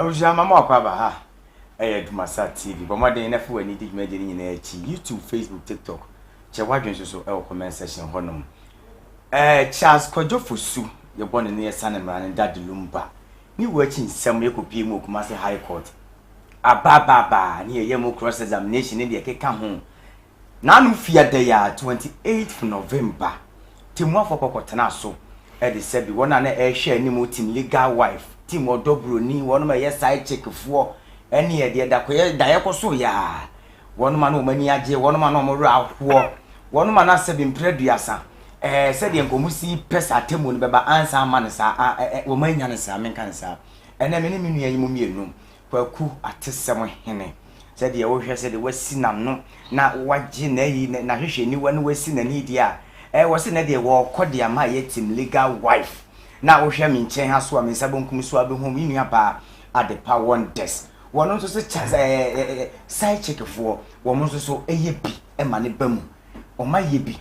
Abusua ma mo akwaaba ha ɛyɛ Dumasa TV. Bɔ mmɔden na fa w'ani di dwumadie no nyinaa akyi. YouTube, Facebook, TikTok. Kyɛ w'adwene nso so ɛwɔ comment section hɔnom. Ɛɛ Charles Kwadwo Fosu yɛbɔ ne ne yɛsa ne mmara no Daddy Lumba. Ne wu akyi nsɛm yɛkɔpie mu wɔ Kumasi High Court. Abaababa ne yɛyɛ mu cross examination ne deɛ ɛkeka ho. N'ano fii ada yi a 28th November, temmuafoɔ kɔ kɔtenaa so de sɛbi wɔn a na ɛrehwɛ anim team legal wife, team ɔdɔ buroni, wɔnom a ɛyɛ side chick foɔ ɛne ɛdeɛ da kɔyɛ da yɛkɔ so yaa, wɔnom a na wɔn ani agye, wɔnom a na wɔn werɛ ahoɔ, wɔnom a na sɛbi mpere aduasa ɛɛ sɛdeɛ nka wɔn si pɛ sɛ atemmuo no bɛba ansa ama no saa a ɛ wɔn anya no saa menka no saa. Ɛnɛ me ne me nua yi mu mmienu Kwaku atesɛm hene. Sɛdeɛ wohwɛ sɛdeɛ wasi n'ano na wagye n'ayi n'ahwehwɛniwa na wasi n'ani deɛ a, ɛɛ wɔse nɛ deɛ wɔɔkɔ de ama yɛ team legal wife. Na wohwɛ me nkyɛn ha so a, me nsa bonkum so a bɛhu me nua baa Adepa Wonders. Wɔn nso so kyɛ ɛɛ side chick foɔ, wɔn nso so ɛyɛ bi ma ne ba mu. Wɔn ayɛ bi.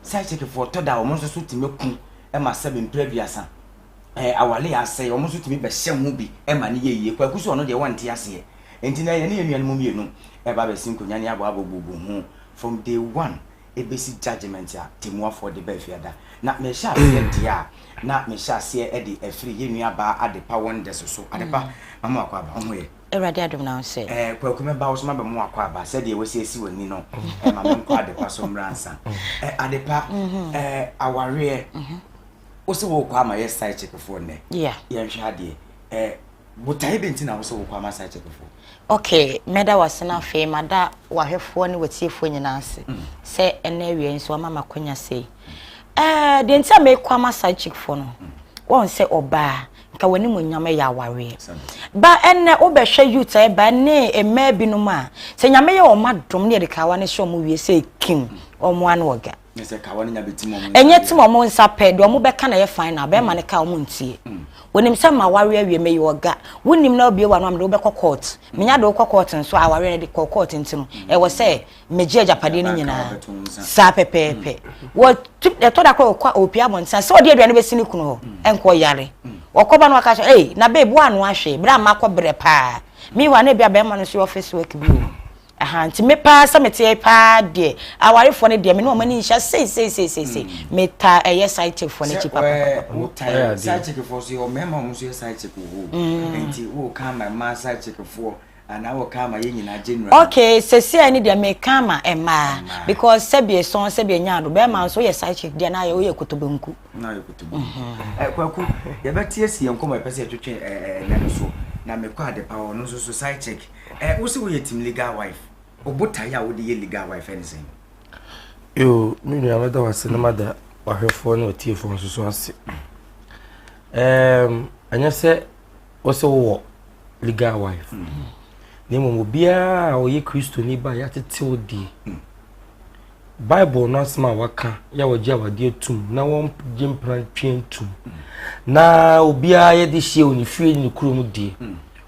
Side chick foɔ tɔ da a wɔn nso so tumi ko ma sɛbe mprɛ aduasa. Ɛɛ awale a asɛe, wɔn nso tumi bɛhyɛ ho bi ma no yɛ yie. Kwaku so ɔno deɛ wɔnte aseɛ. Nti na yɛne yɛn nuanom mmienu ɛba abɛsi nkonnwa ne abɔ abɔbubu ho from day one ɛbɛsi judgement a Temuafoɔ de ba Afiada. Na mehyɛ aseɛ deɛ a, na mehyɛ aseɛ de afiri yɛn nua baa Adepa Wonders so. Adepa, mama wakɔ aba, wo ho yɛ? Awurade adom na wo sɛ. Ɛɛ Kwaku mɛba wo so mabɛma wakɔ aba sɛdeɛ wasi asi w'ani no, ɛɛ ma menkɔ Adepa so mmra ansa. Ɛɛ Adepa, ɛɛ awareɛ, Wo se wokɔ ama yɛ side chick foɔ nnɛ. Yeah. Yɛnhwɛ adeɛ. Eh, botaeɛ bɛ nti na wo se wokɔ ama side chick foɔ? Okay, mɛda wase na afei mada wahwɛfoɔ ne watiefoɔ nyinaa ase mm. sɛ ɛnɛ awia nso ama makonya sei. Eh, deɛ nti a mekɔ ama side chick foɔ no, mm. wɔn sɛ ɔbaa nka w'anim onyam yɛ awareɛ. Ba ɛnɛ wobɛhwɛ youth a ɛba ne mmaa binom a sɛ nyame yɛ wɔn adom ne yɛde kawa no hyɛ wɔn wie sɛ kim wɔn ano ɔga. Ɛnyɛ tim ɔmo nsa pɛ, deɛ ɔmo bɛka na ɛyɛ final, bɛrima no ka ɔmo ntie. Onim sɛ maware awie, meyɛ ɔga. Wonim na wobue w'ano a mede wo bɛkɔ court. Menya de wo kɔ court nso a, awareɛ no de kɔ court nti no, ɛwɔ sɛ megye agyapadeɛ no nyinaa. Saa pɛpɛɛpɛ. Wɔ ɛtɔ da koraa ɔkɔ a ɔpue abɔnten a, sɛ ɔde aduane bɛsi ne kunu hɔ, ɛnkɔ yare. Ɔkɔba no waka sɛ, ei, na babe woanoa hwee, berɛ a makɔ brɛ paa. Meanwhile na ebia bɛrima no nso yɛ office work bi o. Ahaa nti me paa sɛ mete paa deɛ awarefoɔ no deɛ me ne wɔn ani nhyia sei sei sei sei sei mm. me ta ɛyɛ side chick foɔ no akyi papa. Wo ta side chick foɔ so yɛ mmarima wɔn nso yɛ side chick wɔ hɔ nti wo ka ama mmaa side chick foɔ anaa wo ka ama yɛ nyinaa general. Okay sɛsi a ne deɛ me ka ama mmaa because sɛbi esɔn sɛbi enya ado bɛrima nso yɛ side chick deɛ na ayɛ woyɛ kotobanku. Na ayɛ kotobanku. Ɛ kwaku yɛbɛte asi yɛn nkɔmɔ yɛpɛ sɛ yɛtwetwe ɛɛ ɛnɛ no so na mekɔ adepa hɔ no nso so side chick. Eh, wo se woyɛ team legal wife. Wo botaeɛ a wode yɛ legal wife ɛne sɛn? Yo, me nua mɛda wase na mada wahwɛfoɔ ne watiefoɔ nso so ase. Um, ɛnyɛ sɛ wo sɛ wowɔ legal wife. Mm. Na mmom obiara a ɔyɛ Kristoni ba yɛatete wo deɛ. Mm. Bible no asɛm a wɔaka yɛ a wɔgye awadeɛ tom na wɔgye mpena ntwe ntom na obiara yɛde hyia wɔ ne fie ne ne kurom deɛ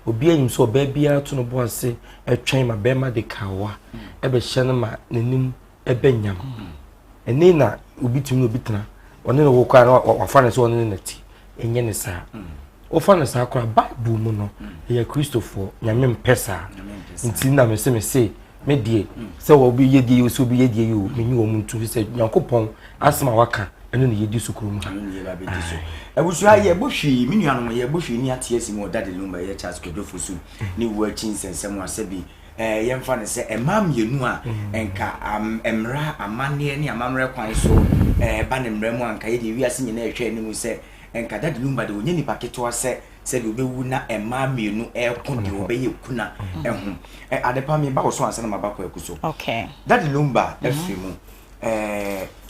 obiara nim sɛ ɔbaa biara to no bo ase twɛn ma bɛrima de kawa ɛbɛhyɛ no ma n'anim ɛbɛ nyam ɛne na obi tumi na obi tena ɔne ne wɔ koraa na wafa ne sɛ ɔne ne nati ɛnyɛ ne saa wofa no saa koraa bible mu no ɛyɛ kristofoɔ nyame mpɛ saa nti na mese mese me deɛ sɛ obi yɛ deɛ yi sɛ obi yɛ deɛ yi o menyi wɔn ntu sɛ nyankopɔn asɛm a waka ɛno na yɛdi so kurom ha abusua yɛbɔ hwii me nuanom yɛbɔ hwii ne ate asi mu ɔda de lumba yɛ Charles Kwadwo Fosu ne wu akyi nsɛnsɛm a sɛbi eh, yɛmfa no sɛ mmaa mmienu a nka mmara amanneɛ ne amammerɛ kwan so eh, ba ne mmara mu a nka yɛde wiase nyinaa ɛhwɛ anim sɛ Nka Daddy Lumba deɛ ɔnyɛ nipa ketewa sɛ sɛdeɛ ɔbɛwu na mmaa mmienu reko deɛ ɔbɛyɛ kuna ho. Adepa meba wo so ansa na maba Kwaku so. Okay. Daddy Lumba afiri mu.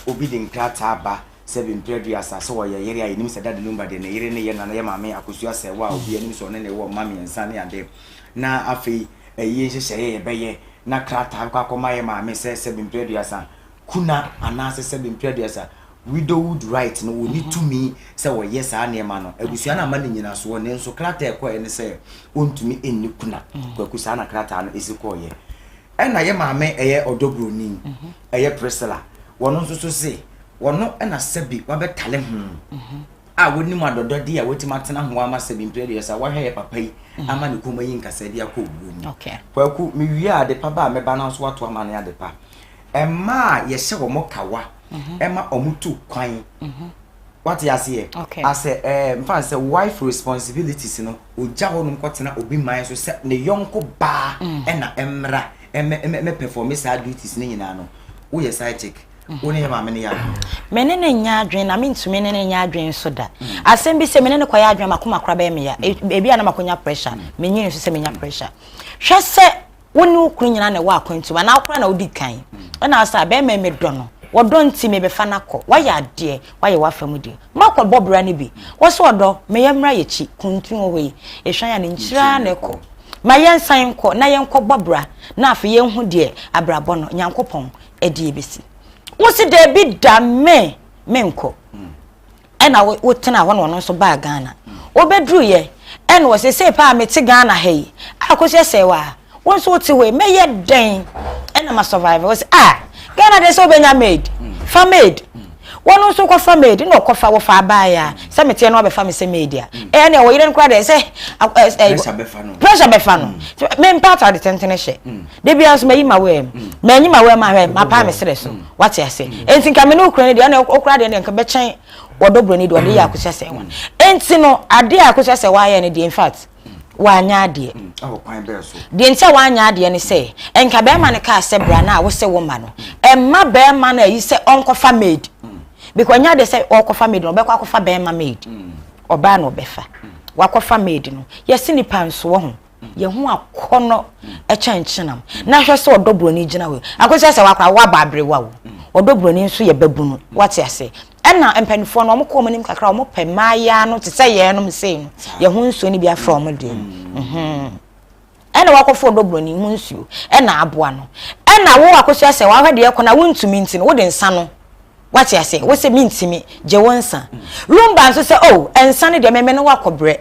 Obi de nkrataa ba sɛ bi mprɛ aduasa sɛ ɔyɛ yere a yɛnim sɛ Daddy Lumba deɛ ne yere ne yɛ nana yɛ maame Akosua Sɛwa a obi anim sɛ ɔne ne wɔ mma mmiɛnsa ne ade. Na afei ɛyie nhyehyɛeɛ yɛbɛyɛ na krataa bɛkɔ akɔma yɛ maame sɛ sɛ bi mprɛ aduasa kuna anaasɛ sɛ bi mprɛ aduasa Widowhood right no, wɔnni tumi sɛ wɔyɛ saa nneɛma no. Abusua no amma no nnyinasoɔ, nanso krataa a ɛkɔeɛ ne sɛ ɔntumi nni kuna. Kwaku, saa na krataa no si kɔeɛ. Ɛna yɛ maame ɛyɛ ɔdɔ buroni, ɛyɛ Priscilla, wɔno nso so se wɔno na sɛbi wabɛtale ho. A wonim adɔdɔdeɛ a watumi atena ho ama sɛ mprɛ 30 wahwɛ yɛ papa yi ama ne kɔn ayi nkasa de akɔ owuo mu. Kwaku, mewie a adepa ba a mɛba no nso wato ama ne adepa. Mmaa a yɛhyɛ wɔn kawa ɛma wɔn tu kwan. Wate aseɛ? Asɛ ɛɛ mfa sɛ wife responsibilities no ogya hɔnom kɔtena obi man so sɛ ne yɔnko baa ɛna ɛmmra ɛmɛ ɛmɛ perform saa duties ne nyinaa no woyɛ side chick. Wo ne yɛ maame no yɛ adwene? Me ne no nyɛ adwene na mentumi ne no nyɛ adwene nso da. Asɛm bi sɛ me ne no kɔyɛ adwene a m'akoma koraa bɛyɛ me ya. Ebi a na makɔnya pressure. Menyini nso sɛ menya pressure. Hwɛ sɛ wo ne wo kunu nyinaa na ɛwɔ akwantu mu anaa wo koraa na wodi kan. Ɛna wo sɛ bɛrima yi medɔ no. Wɔdɔ nti mebɛfa no akɔ. Woayɛ adeɛ, woayɛ w'afa mu deɛ. Moakɔbɔ bra no bi. Wo sɛ ɔdɔ, ma yɛmmra yɛkyi. Kuntun wɔ hɔ yi, ɛhwan a ne nkyiri ara na ɛkɔ. Ma yɛnsan nkɔ na yɛnkɔbɔ bra na afei yɛnhu deɛ abrabɔ no, Nyankopɔn ɛde ɛbɛsi. Wo se daabi da me menkɔ. Ɛna wo tena hɔ na ɔno nso baa Ghana. Ɔbɛduruyɛ ɛna ɔse sei paa mete Ghana ha yi a Akosua Sɛɛwaa wo nso wote hɔ yi mɛyɛ dɛn ɛna ma survive. Wo se ah Ghana deɛ sɛ wobɛnya maid fa maid. Wɔn nso kɔfa maid na ɔkɔfa wɔfa abaayaa sɛ meteɛ no wabɛfa me sɛ maid a ɛyɛ nea ɔyere no koraa deɛ sɛ pressure bɛfa no. Mempɛ atade tentene hyɛ. Da biara nso mayi m'awaa mu. Manyi m'awaa mu ahwɛ, mapaa me serɛ so. Wate ase? Enti nka me ne wo kura no deɛ, ɛna okura deɛ nka bɛkyɛn wɔdɔ buroni deɛ ɔde yɛ Akosua Sɛwa. Enti no, adeɛ a Akosua Sɛwa ayɛ no deɛ, in fact, wanyɛ adeɛ. Deɛ nti a wanyɛ adeɛ ne sɛ, nka bɛrima no kaa sɛ bra no a wose wo ma no, ɛmma bɛrima no ayi sɛ ɔnkɔfa maid. Because ɛnyɛ adeɛ sɛ ɔrekɔfa maid no, ɔbɛkɔ akɔfa bɛrima maid. Ɔbaa na ɔbɛfa. Wakɔfa maid no. Yɛse nipa nso wɔ ho. Yɛn ho akɔnnɔ kyɛn kyenam. Na hwɛ sɛ ɔdɔ buroni gyina hɔ yi. Akosua sɛ wakora waba aberewa o. Ɔdɔ buroni nso yɛ babunu. Wate ase? Ɛna mpanimfoɔ no wɔn kɔ wɔn anim kakra wɔn pɛ mmaayaa no te sɛ yɛn sei no. Yɛn ho nsuo no bi afra wɔn deɛ. Mhm. Ɛna wakɔfo ɔdɔ buroni ho nsuo ɛna aboa no. Ɛna wo akosua sɛ wahwɛ deɛ ɛkɔ na wontumi nti no wode nsa no. Wate ase? Wo sɛ mentumi, gye wo nsa. Lumba nso sɛ oh, nsa no deɛ me me ne wo akɔbrɛ.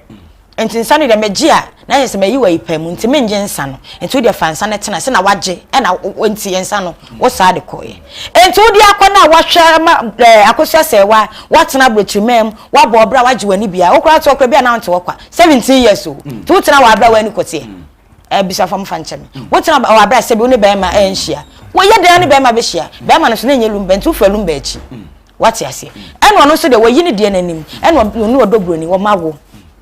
Nti nsa no deɛ megye a, na ayɛ sɛ mayi wo ayi paa mu, nti mengye nsa no. Nti wo deɛ fa nsa no tena ase na wagye, ɛna nti nsa no, wo saa de kɔeɛ. Nti wode akɔ no a wahwɛ ama eh, Akosua Sɛɛwa, woatena aburokyirimaa mu, woabɔ ɔbra, woagye w'ani biara, wo koraa te hɔ koraa bi a na wonte hɔ kwa, 17 years o, nti wotena wɔ abra a w'ani kɔteɛ. Abusuafoɔ mo fa nkyɛ me. Wotena wɔ abira sɛbi wo ne bɛrima ɛnhyia. Wɔyɛ dɛn ne bɛrima bɛhyia. Bɛrima no so na ɛnyɛ lumba nti wofura lumba akyi. Wate aseɛ. Ɛna ɔno nso deɛ wɔyi ne deɛ n'anim. Ɛna ɔne ɔdɔ buroni wɔma wo.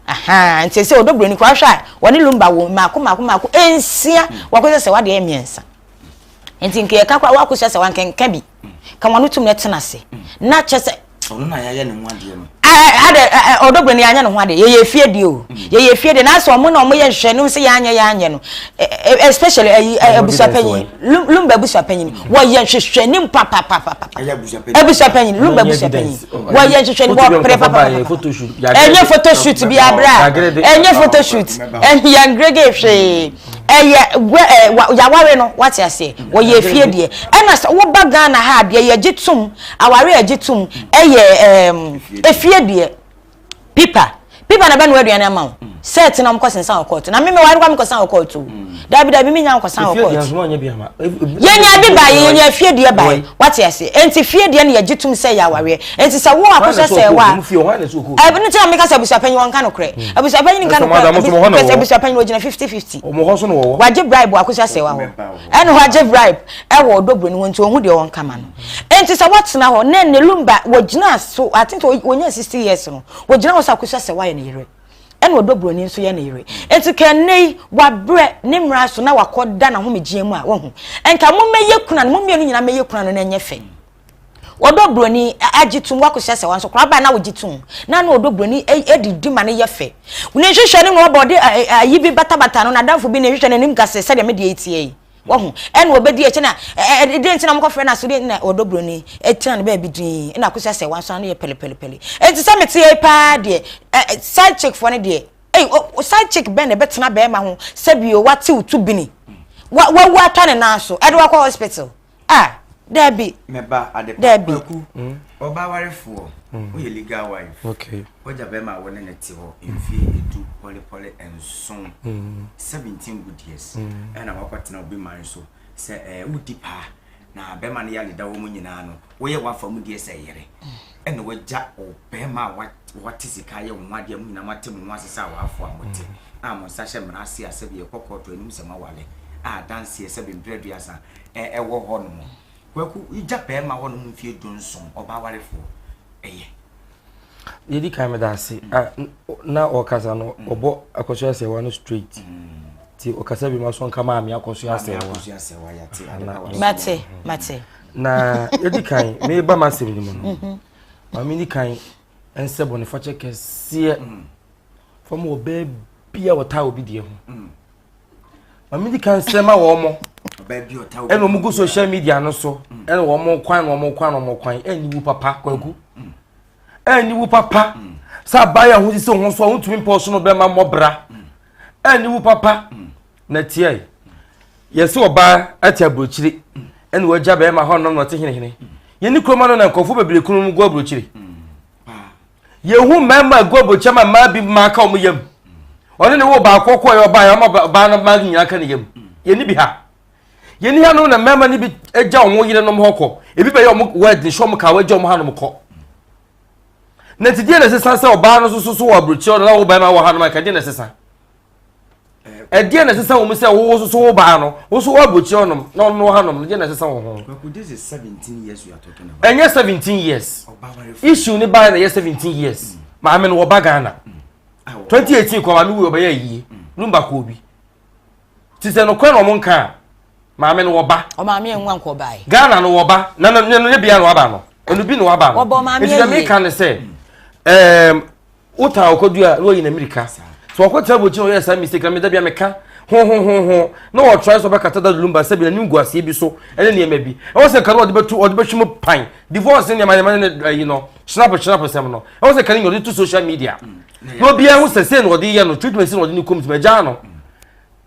Ahaa nti sɛ ɔdɔ buroni koraa hwɛ a wɔne lumba wo mmaako mmaako mmaako nsia. Wakɔsɛ sɛ wadeɛ yɛ mmiɛnsa. Nti nka yɛka koraa wakɔsɛ sɛ wankenka bi. Ka wɔn ano tum na ɛtena ase. Na kyɛ sɛ Ɔno na yɛayɛ ne ho adeɛ no. Adɛ ɔdɔ buroni yɛanyɛ ne ho adeɛ yɛyɛ efie deɛ o yɛyɛ efie deɛ n'asɛ ɔmo na ɔmo yɛ nhwehwɛnim sɛ yɛanyɛ yɛanyɛ no especially ɛyi abusuapanyin lumba abusuapanyin wɔyɛ nhwehwɛnim papapapa abusuapanyin lumba abusuapanyin wɔyɛ nhwehwɛnim wɔpere papapapa ɛnyɛ photo shoot bi abira ɛnyɛ photo shoot ɛnyɛ ngrege hwee. Ɛyɛ wɛ ɛ wa yaware no wate aseɛ wɔyɛ efie deɛ ɛna sɛ woba Ghana ha deɛ yɛgye tom aware a yɛgye tom ɛyɛ ɛɛm efie deɛ pipa pipa na bɛnoa aduane ama wo sɛ ɛte na wɔkɔ sensan wɔ kɔɔto na me meware kɔ mekɔ san wɔ kɔɔto o dabi dabi menya nkɔ san wɔ kɔɔto yɛnya bi baeɛ yɛnya efie deɛ baeɛ wate aseɛ enti fie deɛ no yɛgye tom sɛ yɛ awareɛ enti sɛ wo akɔhyɛ sɛ wa ɛno nti na meka sɛ abusuapanyin wɔnka nokorɛ abusuapanyin nka nokorɛ because abusuapanyin wɔgyina 50 50 wagye bribe wɔ akosua sɛ wa hɔ ɛna wagye bribe ɛwɔ ɔdɔ buroni hɔ nti ɔhu deɛ wɔnka ma no enti sɛ wɔtena hɔ na ne lumba wɔgyina so I think wɔnya 60 years no wɔgyina hɔ sɛ akosua sɛ wayɛ ne yere ɛna ɔdɔ buroni nso yɛ ne yere enti ka ɛnnɛ yi wabrɛ ne mmara so na wakɔ da n'ahomegyeɛ mu a wahu nka mommɛyɛ kuna no mo mmienu nyinaa mmɛyɛ kuna no na ɛnyɛ fɛ ɔdɔ buroni agye tum wakɔhyɛ sɛ wanso koraa baa na wogye tum na na ɔdɔ buroni adidi ma no yɛ fɛ ne nhwehwɛ no na ɔbɔ ɔde ayi bi batabata no n'adamfo bi ne nhwehwɛ n'anim kase sɛdeɛ me deɛ etie yi Wahu? Ɛna ɔbɛdi akyi na ɛ ɛ deɛ nti na wɔkɔfrɛ no aso deɛ na ɔdɔ buroni tena ne baabi dinn ɛna akosua sɛ wanso ano yɛ pɛlipɛlipɛli. Enti sɛ mete yɛ paa deɛ ɛ side chick foɔ no deɛ ei o side chick bɛn na ɛbɛtena bɛrima ho sɛbi o wate wo to bini wa wawu atɔ ne nan so ɛde wakɔ hospital ah daabi. Mɛba adepa Daabi. Kwaku ɔbaa warefoɔ woyɛ legal wife. Okay. Wagya bɛrima a wo ne no te hɔ mfie du pɔlepɔle nson, 17 good years, ɛna wakɔtena obi man so sɛ ɛɛ wodi paa na bɛrima no yare da wɔ mu nyinaa no, woyɛ w'afa mu deɛ sɛ yere. Ɛna wagya ɔbarima a wate sika ayɛ wo ho adeɛ a mo nyinaa moate mo ho ase sɛ awarefoɔ a mote a mo nsa hyɛ mmara ase a sɛbi yɛkɔ kɔɔto anim sɛ moaware a adanseɛ sɛbi mprɛ aduasa ɛwɔ hɔ nom. Kwaku, wogya barima hɔ nom mfie dunson, ɔbaa warefoɔ, ɛyɛ? Deɛ ɛdi kan meda ase. Na ɔkasa no ɔbɔ Akosua Asɛwa no straight. Nti ɔkasa bi ma so nka maame Akosua Asɛwa. Mate, mate. Na ɛdi kan meba m'asɛm no mu no. Mhm. Maame ni kan nsɛ bɔnefakyɛ kɛseɛ. Mm. Fam wɔ bɛɛ bi a wɔtaa obi deɛ ho. Mm. Maame di kan sɛ ma wɔn mo. Ɛna wɔn gu social media no so. Mm. Ɛna wɔn kwan na wɔn kwan na wɔn kwan. Ɛnni wu papa kwaku. Ɛnni wu papa. Sɛ abaayɛ ho sisi ho so a wontumi mpɔ so no bɛma mmɔbra. Ɛnni wu papa. Na tiɛ yɛsɛ ɔbaa ɛte aburokyire ɛna wagya bɛrima hɔ nom na ɔte henehene. Yɛn ni kuroma no na nkurɔfoɔ bebree kunu mu gu aburokyire. Yɛhu mmarima agu aburokyire ma mmaa bi mmaa ka wɔn yam. Ɔne ne wo baako kɔ yɛ ɔbaa yɛ ɔma ɔbaa no mmaa nyinaa ka ne yam. Yɛn ni bi ha. Yɛn ni ha no na mmarima no bi gya wɔn yerenom hɔ kɔ. Ebi bɛyɛ wɔn wedding hyɛ wɔn kaa wɔagya wɔn hanom kɔ. Na nti deɛ na ɛsesa sɛ ɔbaa no nso so wɔ aburokyire ɔno na wo barima wɔ hanom a nka deɛ na ɛsesa. Ɛdeɛ na ɛsesa wɔ mu sɛ wo nso so wo baa no wo nso wɔ aburokyire hɔnom na ɔno wɔ hanom no deɛ na ɛsesa wɔ ho. Ɛnyɛ 17 years issue ne baa na ɛyɛ 17 years mm. Maame no wɔba Ghana 2018 kɔ maame wui ɔbɛyɛ ayie mm. Lumba kɔɔ bi ti sɛ nokorɛ na ɔmo nka a maame no wɔba. Ɔmaame enwa nkɔ baa yi. Ghana no wɔba na no no ne bia na waba no ɛno bi na waba no. Wɔbɔ maame ayie. Nti na meka ne sɛ ɛɛm. Wotaa ɔkɔdu a na wayi na mirika. So ɔkɔtena abɔkyi na ɔyɛ saa mistake na meda bia meka ho ho ho ho na ɔtry sɛ ɔbɛkata da lumba sɛ bi n'anim gu aseɛ bi so ɛne nneɛma bi. Ɛwɔ sɛ nka na ɔde bɛtu ɔde bɛhwe mu pan divorce ne nneɛma nneɛma ne ayi no snap snap sɛm no. Ɛwɔ sɛ nka ne nyɛ ɔde to social media. Na obiara ho sɛ sei na ɔde yɛ no treatment sei na ɔde ne kɔm tumi agyaa no.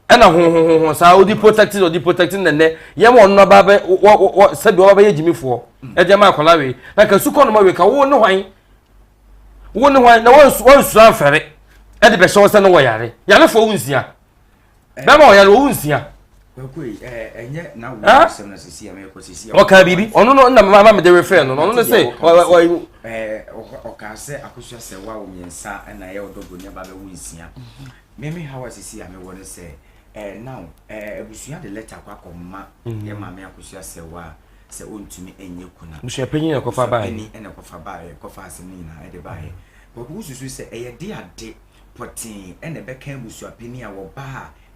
Ɛna ho ho ho ho saa ɔde protect ɔde protect ne nɛ yɛn ma ɔno aba bɛ wɔ wɔ sɛbi ɔba bɛyɛ gyimifoɔ ɛde ama akwadaa wei na nka sukɔ no ma wei ka wo ne hwan. Wo ne hwan na wansuro amfɛre de bɛhyɛ wo sɛ no wɔ yare yarefoɔ wo nsia bɛma ɔyare wo nsia ɔka biribi ɔno no na mama mede refɛ no ɔno no sɛ ɔka sɛ akosua sɛ wa wo mmiɛnsa na ɛyɛ ɔdɔ broni aba bɛwo nsia meme hawa sisi a mewɔ no sɛ now abusua de lɛta akɔ akɔma yɛ maame akosua sɛ wa sɛ ɔntumi nyɛ kuna. Abusuapanyin na ɛkɔfa baeɛ. Abusuapanyin na ɛkɔfa baeɛ, ɛkɔfa asɛm no nyinaa ɛde baeɛ. Kwaku wosusu sɛ ɛyɛ de ade pɔtee ɛna ɛbɛka abusuapanin a wɔba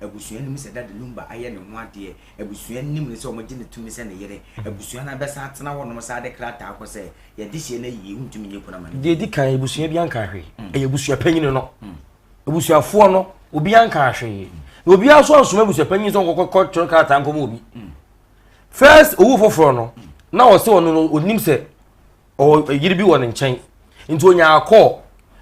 a abusua nim sɛ Daddy Lumba ayɛ ne ho adeɛ, abusua nim no sɛ wɔgye no tumi sɛ ne yere, abusua no abɛsan atena hɔnom san de krataa akɔ sɛ yɛde hyeɛ no ayie, wontumi nyɛ kuna ma no. Deɛ ɛdi kan, abusua biara nkaa hwee. Ɛyɛ abusuapanyin no. Abusuafoɔ no, obiara nkaa hwee. Na obiara nso ansoma abusuapanyin sɛ ɔnkɔkɔ twerɛ krataa nkɔma obi. First owu foforɔ no na ɔsɛ ɔno no onim sɛ ɔwɔ yere bi wɔ ne nkyɛn nti onya akɔɔ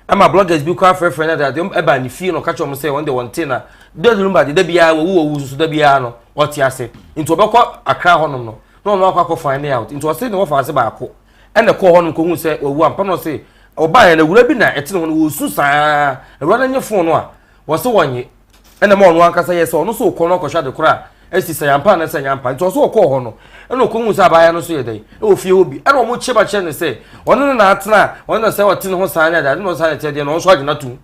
ɛma bloggers bi kɔ afrɛfrɛ no ade ɛba ne fie na ɔka kyerɛ wɔn sɛ wɔn de wɔn te na Daddy Lumba de da biara wɔwu wɔwu nso da biara no ɔte ase nti ɔbɛkɔ Accra hɔnom no na ɔno akɔ akɔ find out nti ɔse ne wɔfa ase baako ɛna ɛkɔɔ hɔnom kɔhu sɛ wawu ampa na ɔse ɔbaeɛ no awura bi na ɛte ne ho no wɔsu saa awura no nye fon no a wɔse wɔnye ɛna ma ɔno ankasa yɛ sɛ ɔno nso ɔkɔ no ɔkɔhwɛ ade korɔ a ɛsi sɛ yampa anaa sɛ yampa nti ɔso ɔkɔɔ hɔ no ɛna ɔkɔhu sɛ abaayewa no nso yɛ dɛn ɛwɔ fie hɔ bi ɛna wɔn kyɛ ba kyerɛ no sɛ ɔno ne na atena a ɔno na sɛ ɔte ne ho saa ne ade ade na ɔsan ne kyɛ deɛ na ɔno nso agye n'atum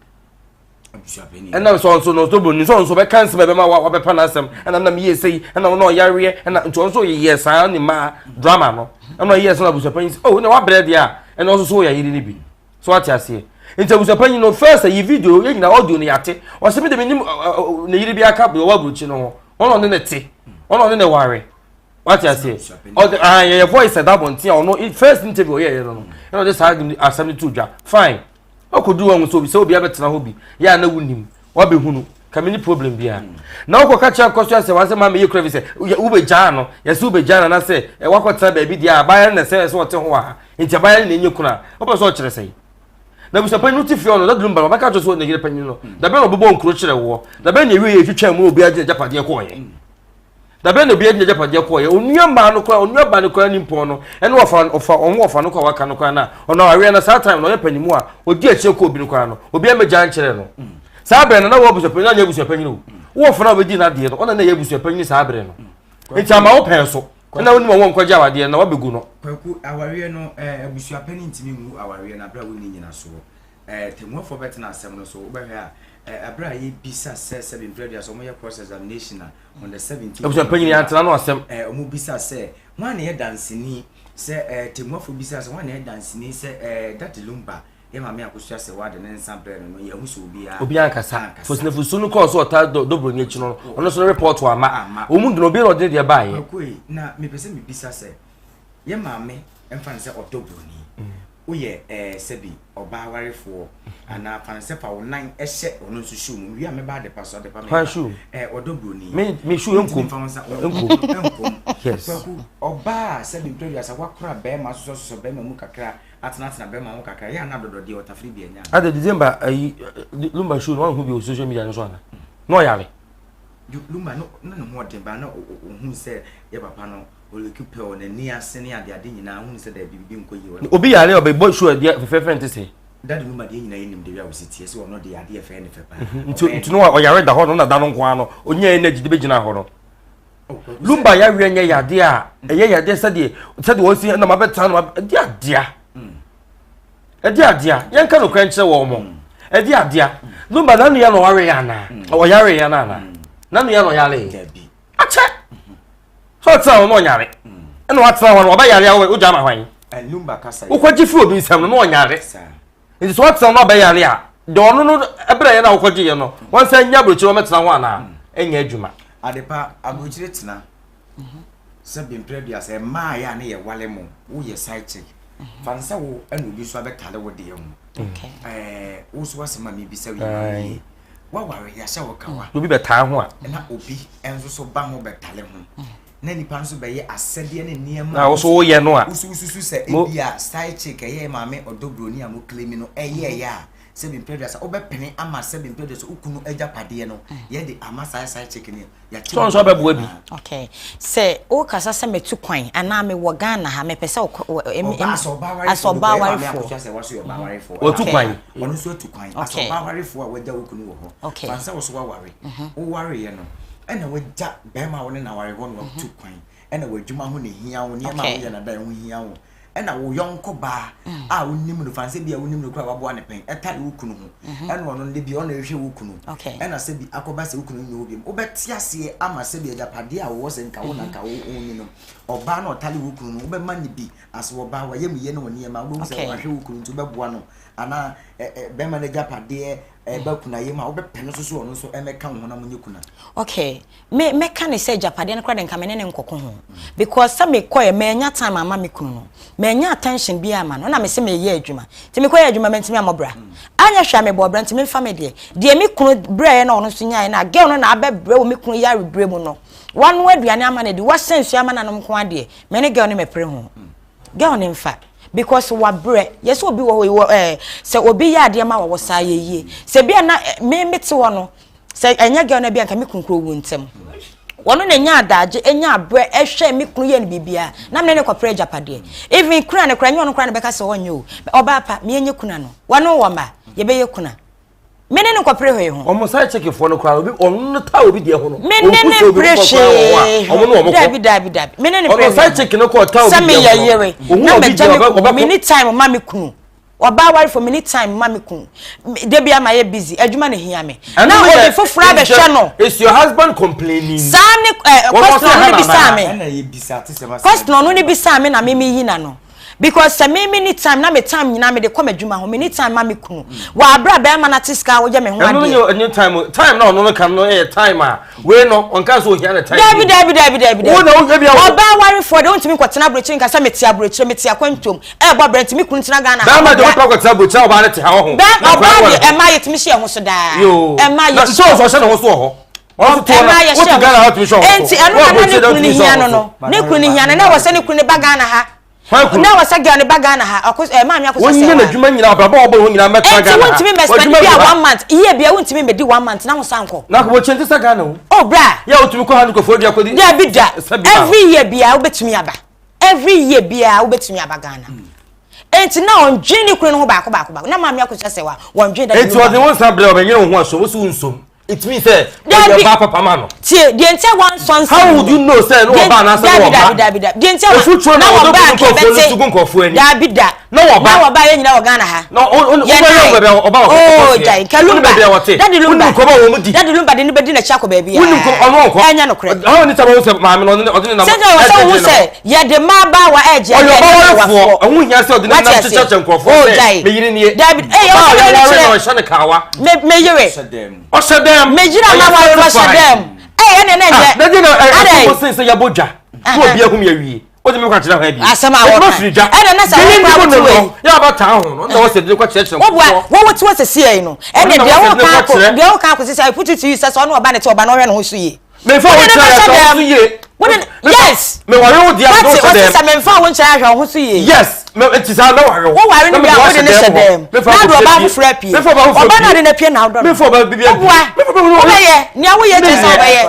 ɛnam sɛ ɔnso no ɔsɔ broni sɛ ɔnso bɛka nsɛm ɛbɛma wabɛpa n'asɛm ɛna nam yie sɛ yi ɛna ɔno ɔyareɛ ɛna nti ɔnso yɛ saa ne maa drama no ɛna ɔyɛ sɛ na abusuapanyin sɛ oh na wabrɛ deɛ a ɛna ɔnso so yɛ ayere no bi So wate aseɛ? Nti abusuapanyin no first ayi video yɛ nyina audio no yɛate. Ɔsɛ me de menim ne yere bi aka ɔwɔ aburokyi no ho. Ɔno ɔne ne te. Ɔno ɔne ne ware. Wate aseɛ? Ɔde ah yɛyɛ voice ɛda abɔnten a ɔno first interview ɔyɛ yɛ no no. Ɛna ɔde saa asɛm no to dwa. Fine. Ɔkɔduru wɔn sɛ obi sɛ obi abɛtena hɔ bi. Yɛ a na wonim. Wabɛhunu. Ka me ni problem biara. Na wokɔ ka kyerɛ nkɔso asɛ wasɛ ma meyɛ kura bi sɛ wobɛgyaa no. Yɛsɛ wobɛgyaa no anasɛ wakɔtena baabi deɛ a abaayɛ no na ɛsɛ sɛ ɔte ho wɔ ha. Nti abaayewa no na enye kunu a, wopɛ sɛ ɔkyerɛ sɛn? Na abusuapanyin no te fie hɔ no, Daddy Lumba no, ɔbɛka akyerɛ sɛ ne yere panyin no, da bɛn na ɔbɛbɔ nkuro kyerɛ woɔ? Da bɛn na ewie yɛ twitwa mu na obiara gye n'agyapadeɛ kɔɔeɛ? Da bɛn na obiara gye n'agyapadeɛ kɔɔeɛ? Onua mmaa no koraa, onua baa no koraa ni mpɔn no, ɛne ɔfa ɔfa ɔho ɔfa no koraa waka no koraa na ɔno awareɛ no saa time no ɔyɛ panyin mu a ɔdi akyire kɔ obi no koraa no, obiara mmɛgya nkyerɛ no. Saa berɛ no na wɔ abusuapanyin na anyɛ abusuapanyin o. Wo ɔfa no a wobɛdi n'adeɛ no, ɔna na ɛyɛ abusuapanyin saa berɛ no. Nti ama wo pɛn so. Ɛna wonim ɔwɔ nkɔgye awadeɛ na wabɛgu no. Kwaku, awareɛ no, eh, abusuapɛni ntumi ngu awareɛ no aberɛ a wonni nyinasoɔ. Eh, tɛmmuafoɔ bɛtena asɛm no so, wobɛhwɛ a, eh, aberɛ a yɛbisa sɛ sɛbi mprɛ aduasa wɔyɛ cross examination a, on the 17th of Abusuapanyin yɛantena no asɛm. Eh, wɔbisa sɛ, hwan na ɛyɛ danseni sɛ, eh, tɛmmuafoɔ bisa sɛ, hwan na ɛyɛ danseni sɛ, eh, Daddy Lumba Yɛn maame Akosua Serwaa de ne nsa brɛɛ no no, yɛanhu sɛ obiara Obiara ankasa. Fosinafusu no kɔɔ so ɔtaa Dobroni akyi no, ɔno nso ne report amma. Wɔn mu dunu, obiara na ɔde ne deɛ baeɛ. Kwaku ei, na mepɛ sɛ mebisa sɛ, yɛn maame mfa no sɛ ɔdɔ broni, woyɛ ɛɛ sɛbi ɔbaa warefoɔ anaa fa no sɛ fa wo nan hyɛ ɔno nso shoe mu, mewie a mɛba adepa so, adepa meba. Hwan shoe? Ɛɛ ɔdɔ broni. Me, me shoe Wontumi nkom. mfa wo nsa, Nkom. nkom. Yes. Kwaku, ɔbaa a sɛbi mprɛ aduasa wakora bɛrima asosɔsosɔ bɛrima mu kakra, atenatena bɛrima ho kakra yɛ ana dɔdɔ deɛ ɔtafere bi anya. Ada December ayi Lumba show no wahu bi wɔ social media no so ana na ɔyare. Lumba no na ne ho ɔden ba na ohun sɛ yɛ papa no ɔleki pɛ ɔ n'ani ase ne ade ade nyinaa ohun sɛ daabi bibi nkɔ yie wɔ. Obi yare ɔbɛbɔ show ɛdeɛ fɛfɛɛfɛ nte sɛ. Daddy Lumba deɛ nyinaa yɛ nim de wi a wɔsi teɛ sɛ ɔno deɛ adeɛ fɛ ne fɛ paa. Nti nti no ɔyare da hɔ no na da no nko ara no onyaa energy de bɛgyina hɔ no. Lumba yareɛ nyɛ yadeɛ a ɛyɛ yadeɛ sɛdeɛ sɛdeɛ wɔn si na ma bɛtena na ma ɛde adea ɛde adea yɛn ka nokorɛ nkyerɛ wɔn mo ɛde adea Lumba nanu yɛ na ɔware yɛ anaa ɔyare yɛ na anaa nanu yɛ na ɔyare yɛ akyɛ sɛ ɔtena hɔ na ɔnyare ɛna watena hɔ no ɔbɛyare a wogya ma hwan wokɔgye firi obi nsam no na ɔnyare nti sɛ ɔtena no ɔbɛyare a deɛ ɔno no ɛbrɛ yɛ no a wokɔgye yɛ no wɔn sɛ nyɛ aburokyire wɔmɛtena hɔ anaa ɛnyɛ adwuma. Adepa aburokyire tena sɛ bemprɛ dua sɛ mmaa yɛ a ne yɛ wale mo woyɛ side chick fa no sɛ wo ɛna obi nso abɛtale wo deɛ ho ɛɛ wo so asɛm a mebisa wo yi waware yɛahyɛ wo kawa obi bɛtaa ho a na obi nso so ba ho bɛtale ho na nipa nso bɛyɛ asɛdeɛ ne nneɛma na wo so woyɛ no a wosususu sɛ ebi a side chick ɛyɛ maame ɔdɔ broni a mo claim no ɛyɛ ɛyɛ a sɛbi mpɛ aduasa wobɛpene ama sɛbi mpɛ aduasa wo kunu agyapadeɛ no yɛde ama saa side chick no yɛakyɛ sɛ ɔnso abɛboa bi. Okay sɛ wokasa sɛ metu kwan anaa mewɔ Ghana ha mepɛ sɛ asɛ ɔbaa warefoɔ watu kwan ɔno nso atu kwan asɛ ɔbaa warefoɔ a wagya wo kunu wɔ hɔ fan sɛ wo so waware wowareɛ no ɛna wagya bɛrima a wo ne na ware hɔ no watu kwan ɛna w'adwuma ho na ehia wo nneɛma a woyɛ na da ɛho hia wo ɛna wo yɔnko baa a wonim no fan sɛ bi a wonim no koraa waboa ne pɛn ɛtare wo kunu ho ɛna ɔno de bi ɔna ɛhwɛ wo kunu ɛna sɛ bi akɔba sɛ wo kunu nni hɔ bi wobɛte aseɛ ama sɛ bi agyapadeɛ a wɔwɔ sɛ nka wo na nka wo ni no ɔbaa na ɔtare wo kunu no wobɛma ne bi asɛ ɔbaa wayɛ mu yɛ ne wɔ nneɛma wobɛhu sɛ wahwɛ wo kunu nti wobɛboa no anaa bɛrima no agyapadeɛ ɛba kunayɛ mu a wobɛpɛ no so so ɔno nso ɛmɛka wo ho na monyɛ kuna. Okay me mɛka ne sɛ agyapadeɛ no koraa de nka me ne ne nkɔko ho because sɛ mekɔɛ manya time ama me kunu no manya attention bi ama no na me sɛ meyɛ adwuma nti mekɔyɛ adwuma mantumi ammɔ bra anyɛ hwɛ a mebɔɔ bra nti memfa me deɛ deɛ me kunu brɛɛ na ɔno nso nyaeɛ na girl no na abɛbrɛ wɔ me kunu yare brɛ mu no wanoa aduane ama no adi wahyɛ nsuo ama no anom nko adeɛ me ne girl no mɛpere ho girl no mfa because wabrɛ yɛ sɛ obi wɔ hɔ wɔ ɛɛ sɛ obi yɛ adeɛ ma wɔ wɔ saa yɛ yie sɛ bi a na me mete hɔ no sɛ ɛnyɛ girl no bi anka me kunu kuro wu ntɛm wɔn na nya adagye nya abrɛ ɛhwɛ me kunu yɛ no biribiara na me ne kɔpere agyapadeɛ even kuna no kora nyɛ ɔno kora na bɛka sɛ ɔnyɛ o ɔbaa pa me nyɛ kuna no wɔn wɔ ma yɛbɛyɛ kuna me ne no kɔpere hwee ho. wɔn side chick foɔ no koraa obi ɔno no taa obi deɛ ho no. me ne ne pere hwee ho dabi dabi dabi me ne ne pere hwee ho. ɔno side chick no kɔ taa obi deɛ ho no sɛ meyɛ yere na mɛgya me kunu me ne time ma me kunu. Ɔbaa warefo me ni time ma me kun da bi ama yɛ busy adwuma na hia me na obi foforo abɛhwɛ no. Is your husband complaining? Saa ne eh, question ɔno ne bisa me. Question ɔno ne bisa me na me me yi na no. Because sɛ me me ni time na me time nyinaa me de kɔ m'adwuma ho me ni time ma me kunu. Wɔ abira bɛrima na te sika woyɛ me ho adeɛ. Ɛno ne time time na ɔno no kan no yɛ time a wei no ɔnka sɛ ohia ne time. Dabi dabi dabi dabi dabi. Wo na wo ebi awo. Ɔbaa warefoɔ de wontumi nkɔtena aburokyire nka sɛ mete aburokyire mete akwantuom ɛɛbɔ brɛ nti me kunu tena Ghana ha. Bɛrima de wotɔ akɔtena aburokyire a ɔbaa no te ha wɔ ho. Bɛn ɔbaa de ɛma yɛtumi hyɛ ɛho so daa. Yoo. Ɛma yɛ. Na sɛ ɔsɔ ɔhyɛ ne ho so wɔ hɔ. Ɔso toɔ no wote Ghana ha tumi hyɛ ɔho so. Enti ɛno na na ne kunu ne hia no no ne kunu ne hia no na ɛwɔ sɛ ne kunu ne ba Ghana ha. Na wɔ sɛ girl ne ba Ghana ha ɔko ɛ maame akosua sɛ wa. Wɔnyɛ n'adwuma nyinaa abrabɔ a ɔbɔ ho nyinaa mɛtra Ghana ha. Enti wontumi mɛ spend bi a one month yie bia wontumi mɛdi one month na ho san kɔ. Na wɔ kyɛn ti sɛ Ghana o. Oh bra. Yɛ wotumi kɔ ha ne kɔfo dua kɔdi. Dabi da every year bia wobɛtumi aba every year bia wobɛtumi aba Ghana. Enti na ɔndwen ne kunu no ho baako baako baako na maame akosua sɛ wa wɔndwen da. Enti ɔde wo nsa brɛ ɔbɛnyere wo ho asom wosi wo nsom. It means sɛ ɔyɛ ɔbaa papa ma no. Tie deɛ nti a wansɔ nsɛm. How would you know sɛ no ɔbaa anaasɛ no ɔba? Dabi dabi dabi deɛ nti a Efuturo na ɔdɔ bu nkurɔfoɔ no tugu nkurɔfoɔ ani. Dabi da. Na wɔba. Na wɔba yɛ nyina wɔ Ghana ha. Na o o wobɛyɛ wɔ baabi a ɔba wɔ Oh gyae nka Lumba. Wone baabi a wɔte. Daddy Lumba. Wonim nkɔmɔ a wɔn di. Daddy Lumba de ne bɛdi n'akyi akɔ baabi a. Wonim nkɔmɔ ɔno ɔnkɔ. Ɛnyɛ nokorɛ. Ɔno ne sɛ wɔn sɛ maame no ɔde ne ɔde ne nam. Sɛ sɛ wɔn sɛ sɛ yɛde mmabaawa ɛgye Ɔyɛ ɔbawarefoɔ. Ɛho hia sɛ ɔde ne nam kyekyɛkyɛ nkurɔfoɔ sɛ me yere nie. Dabi ɛyɛ Ɔbaa a ɔsɛ yɛware no ɔnhyɛ no kawa. Me me yere. Ɔhyɛ dɛm. Me yere ama ware no ɔhyɛ dɛm. Ɛyɛ ɛna ɛna nyɛ. Na gye na ɛto mo sen sɛ yɛbɔ dwa. Na obi ahu me awie. Wode me kɔ akyerɛ hwan bi. Asɛm a wɔka. Firi dwa. Ɛna na sɛ wɔn kora wote wei. Yɛ aba taa ho no. Na wɔsɛ de kɔ kyerɛkyerɛ nkurɔfoɔ. Woboa wɔn wote wɔ sɛsi yɛ no. Ɛna deɛ wɔka akɔ deɛ wɔka akɔ sisi I put it to you sɛ sɛ ɔno ɔba ne te ɔba na ɔhwɛ ne ho so yie. Memfa wo nkyerɛ ahwɛ wo so yie. Wode yes. Meware wo deɛ mede wo hyɛ dɛm. Wate memfa wo nkyerɛ ahwɛ wo ho so yie. Yes. Nti saa mɛware wo. Wo ware no wie a wode ne hyɛ dɛm. Na de ɔbaa foforɔ apue. Ɔbaa no ade no apue na wodɔ no. Memfa ɔbaa bibi apue. Woboa. Wobɛyɛ. Nea woyɛ kyerɛ sɛ wobɛyɛ.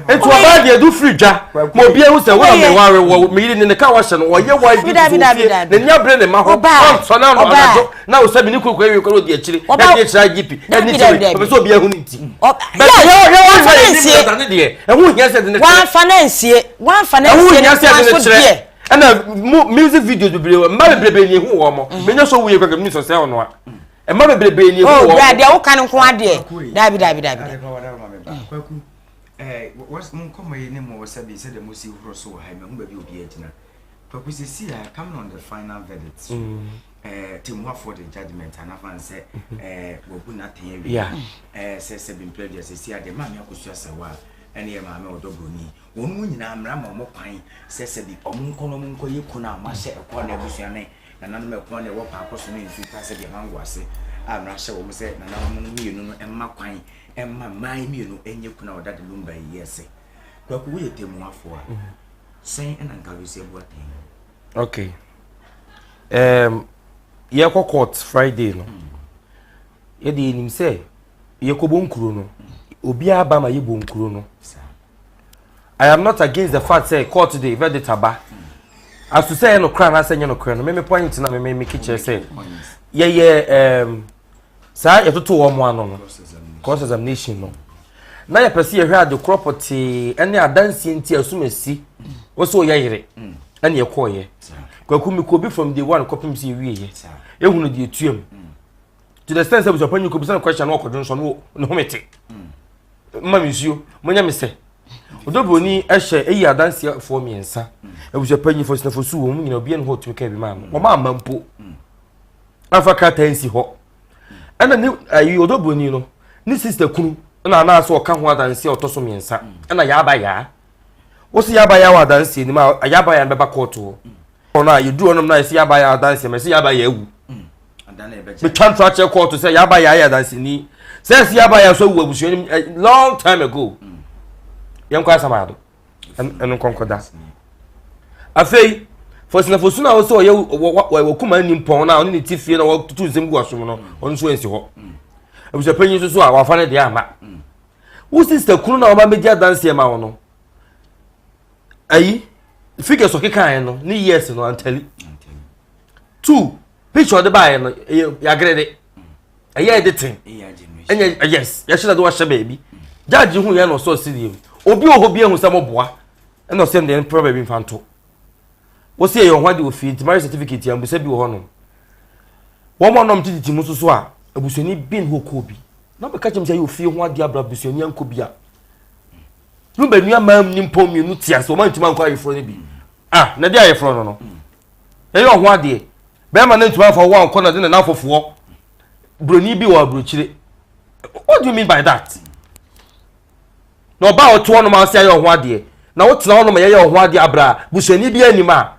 Nti ɔbaa deɛ du firi dwa. Ma obi ahu sɛ wo na meware wɔ me yere ne ne ka wahyɛ no ɔyɛ wa bi to fie. N'ani abere ne ma ho. Ɔnsɔ n'ano anadwo. Na wo sɛ me ne kunu kɔ awie kɔ na ɔdi akyire. Ɛde akyire IGP. Ɛne kyire. Ɔpɛ sɛ obi ahu ne nti. Wamfa no ansie. Wamfa no ansie. Ɛho hia sɛ ɛde ne kyerɛ. Ɛna mu music videos bebree mma bebrebe ni ehu wɔn mo. Menya so wuye kɔkɛ mi sɔ sɛ ɔno a. Mma bebrebe ni ehu wɔn. Oh, bra deɛ woka no nko adeɛ. Dabi dabi dabi. Kwaku, eh, mo nkɔmɔ yi ne mo wɔ sɛbi sɛdeɛ mo si horo so wɔ ha yi, mahu baabi obi agyina. Kwaku sɛsi a coming on the final verdict so. Mm. Eh, Temuafoɔ de judgement anafa nsɛ eh, wabu n'atɛn awie. Eh, sɛ sɛ bimpɛ deɛ sɛsi a deɛ maame akosua sɛwa ɛne yɛ maame ɔdɔ broni. Wɔn mu nyinaa mmara ma wɔn kwan sɛ sɛ bi wɔn nkɔ na wɔn nkɔ yɛ kunu a wɔn ahyɛ ɛkɔ na abusua ne nananom ɛkɔ na ɛwɔ paako so ne nsu ta sɛ deɛ mango ase a mmara hyɛ wɔn sɛ nananom no mmienu no mma kwan mma mmaa mmienu nyɛ kunu a ɔda de lumba yi yɛ sɛ. Kwaku woyɛ temuafoɔ a sɛn ɛna nka wobɛsi abu atɛn? Okay. Um, yɛkɔ court Friday no. Yɛde yɛnim sɛ yɛkɔbɔ nkuro no. Obiara ba ma yɛbɔ nkuro no. I am not against the fact sɛ court de verdict aba. Aso sɛ ɛyɛ nokorɛ anaasɛ ɛnyɛ nokorɛ no, meme point na meme meke kyerɛ sɛ yɛyɛ um, saa yɛtoto wɔn ano no cross examination no na yɛpɛ sɛ yɛhwɛ ade korɔ pɔtee ɛne adanseɛ nti asumasi wɔ sɛ ɔyɛ yere ɛne ɛkɔɔyɛ kwaku mi kɔ bi from day one kɔpem sɛ yɛwieɛ yɛhunu deɛ ɛtua mu to the extent sɛ abusuapanyin kɔ bisa no question na ɔkɔdwo nsɔ no ne home te mma me nsuo monyɛ me sɛ ɔdɔ buroni ɛhyɛ ɛyi adanseɛfoɔ mmiɛnsa abusuapanyin fo sinafo su wɔn nyina obiara ne hɔ ɔtumi ka bi maa no wɔn ama mpo afa krataa nsi hɔ ɛna ne ayi ɔdɔ buroni no ne sista kunu ɛna anaasɛ ɔka ho adanseɛ ɔtɔ so mmiɛnsa ɛna yaaba yaa wosi yaaba yaa wɔ adanseɛ nim a yaaba yaa bɛba kɔɔto hɔ ɔno a yɛduru hɔnom na yɛsi yaaba yaa adanseɛ ma yɛsi yaaba yaa awu metwa nto akyerɛ kɔɔto sɛ yaaba yaa yɛ adanseni sɛ yɛsi yaaba yaa so awu abusua nim eh, long time ago yɛnkɔ asam ado ɛno nkɔnkɔda afei fɔsinafosu no a wɔsɛ ɔyɛ wɔ kuma ni mpɔn no a ɔne ne ti fie na wɔtutu nsɛm gu asom no ɔno nso ansi hɔ abusuapanyin nso so a wafa ne deɛ ama wo sista kunu na ɔba bɛgye adanseɛ ma wo no ayi figures ɔkekaeɛ no ne years no antali two picture ɔde baeɛ no ɛyɛ yagere de ɛyɛ editing ɛnyɛ yes yɛhyɛ na de wahyɛ baabi judge hu yɛn na ɔsɔ si deɛ mu obi wɔ hɔ bi ehu sɛ mo boa ɛna ɔsɛ deɛ mpere baabi nfa nto wɔsi ɛyɛ ɔho ade wɔ fie nti marriage certificate yɛn busa bi wɔ hɔ nom wɔn a wɔn tete mu soso a abusuani bi na hɔ kɔɔ bi na ɔbɛka kyɛm sɛ ɛyɛ ofie ho adeɛ abira abusuani ankɔ bi a no bɛ nua maa ni mpɔn mmienu te ase wɔn antumi ankɔ ayeforɔ no bi ah na de ayeforɔ no no ɛyɛ ɔho adeɛ bɛrima no ntumi afa wo ankɔ na de ne n'afofoɔ buroni bi wɔ aburokyire what do you mean by that na ɔbaa ɔte hɔnom a ɔsɛ ayɛ ɔho adeɛ na wotena hɔnom a yɛyɛ ɔho adeɛ abira busuani bi anim a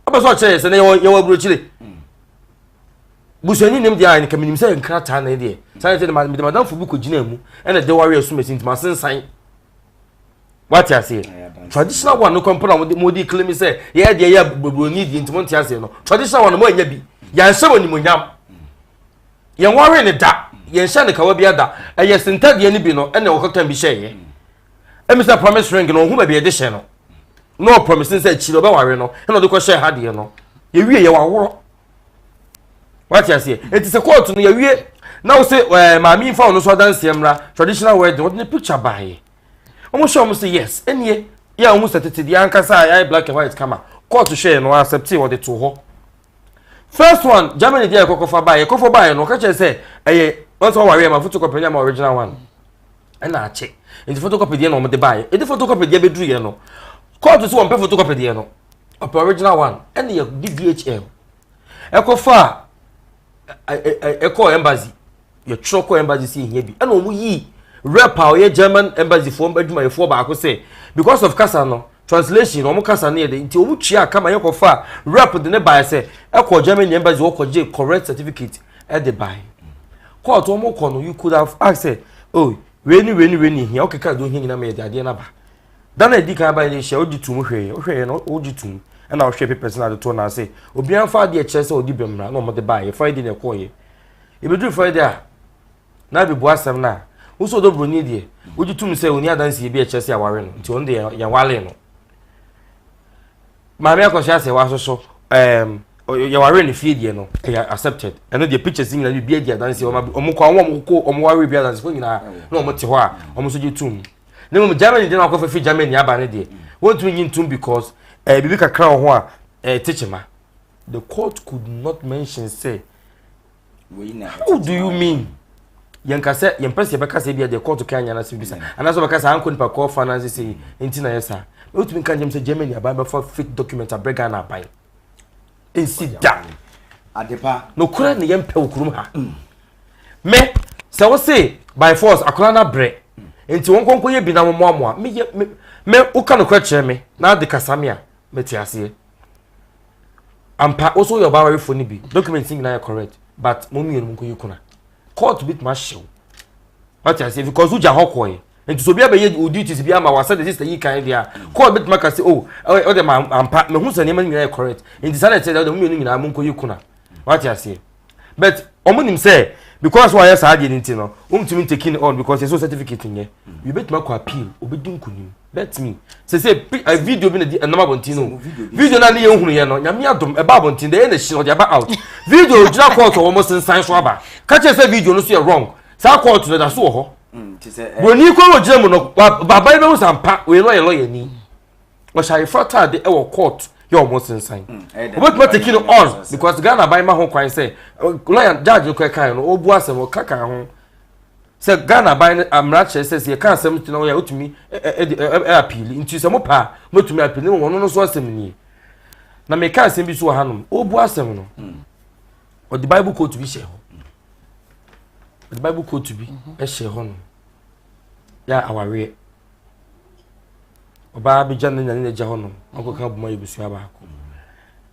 ɔbɛ sɛ ɔkyerɛ yɛ sɛ na yɛwɔ yɛwɔ aburokyire busuani nim deɛ a nka menim sɛ nkrataa na ɛdeɛ saa yɛ sɛ mede madamfo bi kɔgyina mu ɛna de ware asumasi nti masensan wate aseɛ traditional one no kɔ mpo na mo de claim sɛ yɛ deɛ yɛ buroni deɛ nti mo nte aseɛ no traditional one mo anya bi yɛnhyɛ mo animonyam yɛn ware ne da yɛnhyɛ ne kawa bi ada ɛyɛ sentadeɛ no bi no ɛna wɔkɔka bi hyɛeɛ ɛmi sɛ promise ring no ɔho baabi yɛde hyɛ no na ɔpromise sɛ akyiri ɔbɛware no ɛna ɔde kɔhyɛ ha deɛ no yɛwie yɛ waworɔ wate aseɛ eti sɛ kóòtù no yɛwie Na wo se ɛɛ maame nfa ɔno so adanseɛ mmra traditional wedding wɔde ne picture baayɛ. Wɔn hyɛ wɔn sɛ yes ɛnie yɛ a wɔn sɛ tete deɛ ankasa a yɛayɛ black and white kama court hwɛɛ no accept wɔde to hɔ. First one Germany deɛ yɛkɔkɔfa baayɛ kɔfɔ baayɛ no ɔka kyerɛ sɛ ɛyɛ wɔn sɛ wɔware ma photocopy nyɛ ma original one ɛna akyɛ nti photocopy deɛ na wɔn de baayɛ ɛde photocopy deɛ bɛduru yɛ no court sɛ wɔn pɛ photocopy deɛ no ɔpɛ original one ɛna yɛ de DHL ɛkɔfa ɛkɔɔ embassy yɛtwerɛ kɔɔ embassy sɛ yɛhia bi ɛna wɔn yii rep a ɔyɛ German embassy foɔ adwumayɛfoɔ baako sɛ because of kasa no translation wɔn kasa no yɛ de nti wɔn tua kama yɛkɔfa rep de ne baeɛ sɛ ɛkɔ Germany embassy wɔkɔgye correct certificate ɛde baeɛ court wɔn kɔ no you could have asked sɛ oh wei ni wei ni wei ni hia ɔkeka de ohia nyinaa ma yɛde adeɛ n'aba dana edi kan aba yɛ hyia ɔgye tum hwɛ yɛ ɔhwɛ yɛ no ɔgye tum ɛna ɔhwɛ papers na ade to n'ase obiara nfa adeɛ kyerɛ sɛ ɔdi bɛmra na wɔn de baeɛ Friday na ɛkɔɔ yɛ ebeduru Friday a na abebu asɛm na wosɔ ɔdɔ buroni deɛ wogye tum sɛ oni adansie bi ɛkyerɛ sɛ aware no nti ɔno deɛ yɛwale no maame akɔhyɛ asɛ wasoso yɛware no fie deɛ no ɛyɛ accepted ɛno deɛ pictures nyinaa bi bi adi adansie wɔn ɔmo kɔ wɔn kɔ ɔmo ware bi adansie nyinaa na ɔmo te hɔ a ɔmo nso gye tum ne mu Germany deɛ na akɔfɛ fi Germany aba ne deɛ wɔntumi nyi ntum because bibi kakra wɔ ho a tekyema the court could not mention say how do you mean yɛn kasa yɛn pɛ sɛ yɛbɛka sɛ bi a deɛ court kan nyana sɛ bisa anaasɛ ɔbɛka sɛ ankɔ nipa kɔɔ fa na sɛ nti na yɛ saa wotumi nka nkyɛn sɛ Germany aban bɛfa fake document abrɛ Ghana aban nsi da adepa nokora ne yɛn pɛ wɔ kurom ha mɛ sɛ wose by force akora na brɛ nti wɔn nkɔnkɔ yɛ bi na wɔn mmoamoa me yɛ me me woka nokora kyerɛ me na ade kasa me a mete aseɛ ampa woso yɛ ɔbaa warefo no bi document nyinaa yɛ correct but mo mmienu mo nkɔ yɛ kuna court bi tuma hyew wate aseɛ because wogya hɔ kɔɛ nti so obi abɛyɛ o duties bi ama wasa de sister yi kan deɛ a court bi tuma ka se oh ɔde ma ampa mehu sɛ nneɛma nyinaa yɛ correct nti saa na ɛkyerɛ dɛ ɔde mo mmienu nyinaa mo nkɔ yɛ kuna wate aseɛ but ɔmo nim sɛ because wɔayɛ saa adeɛ no nti no wɔntumi taking on because yɛ so certificate nyɛ bi bɛtumi akɔ appeal obɛdi nkunim. Bet me sɛ video bi na di ɛnam abɔnten no video na ne yɛ nhunu yɛ no Nyame adom ɛba abɔnten de ɛyɛ na hyi na ɔde aba out video gyina court wɔ wɔn sensan so aba ka kyerɛ sɛ video no so yɛ wrong saa court no da so wɔ hɔ broni kɔ wɔ gyina mu no baba yi bɛhu sampa wei lɔyɛ lɔyɛ ni ɔhyɛ ayefra taade ɛwɔ court yɛ wɔn sensan obetuma take no on because Ghana aban ma ho kwan sɛ lawyer judge no kɔ ɛkan no ɔbu asɛm ɔka kan ho sɛ Ghana aban no mmara kyerɛ sɛ sɛ yɛka asɛm ti na wɔyɛ wotumi ɛ ɛ ɛ appeal nti sɛ mo pa motumi appeal ne wɔn no so asɛm nie na meka asɛm bi so wɔ hanom ɔbu asɛm no ɔde Bible quote bi hyɛ hɔ ɔde Bible quote bi hyɛ hɔ nom yɛ awareɛ ɔbaa bi gya ne na ne na gya hɔ nom ɔkɔka aboma yɛ busua baako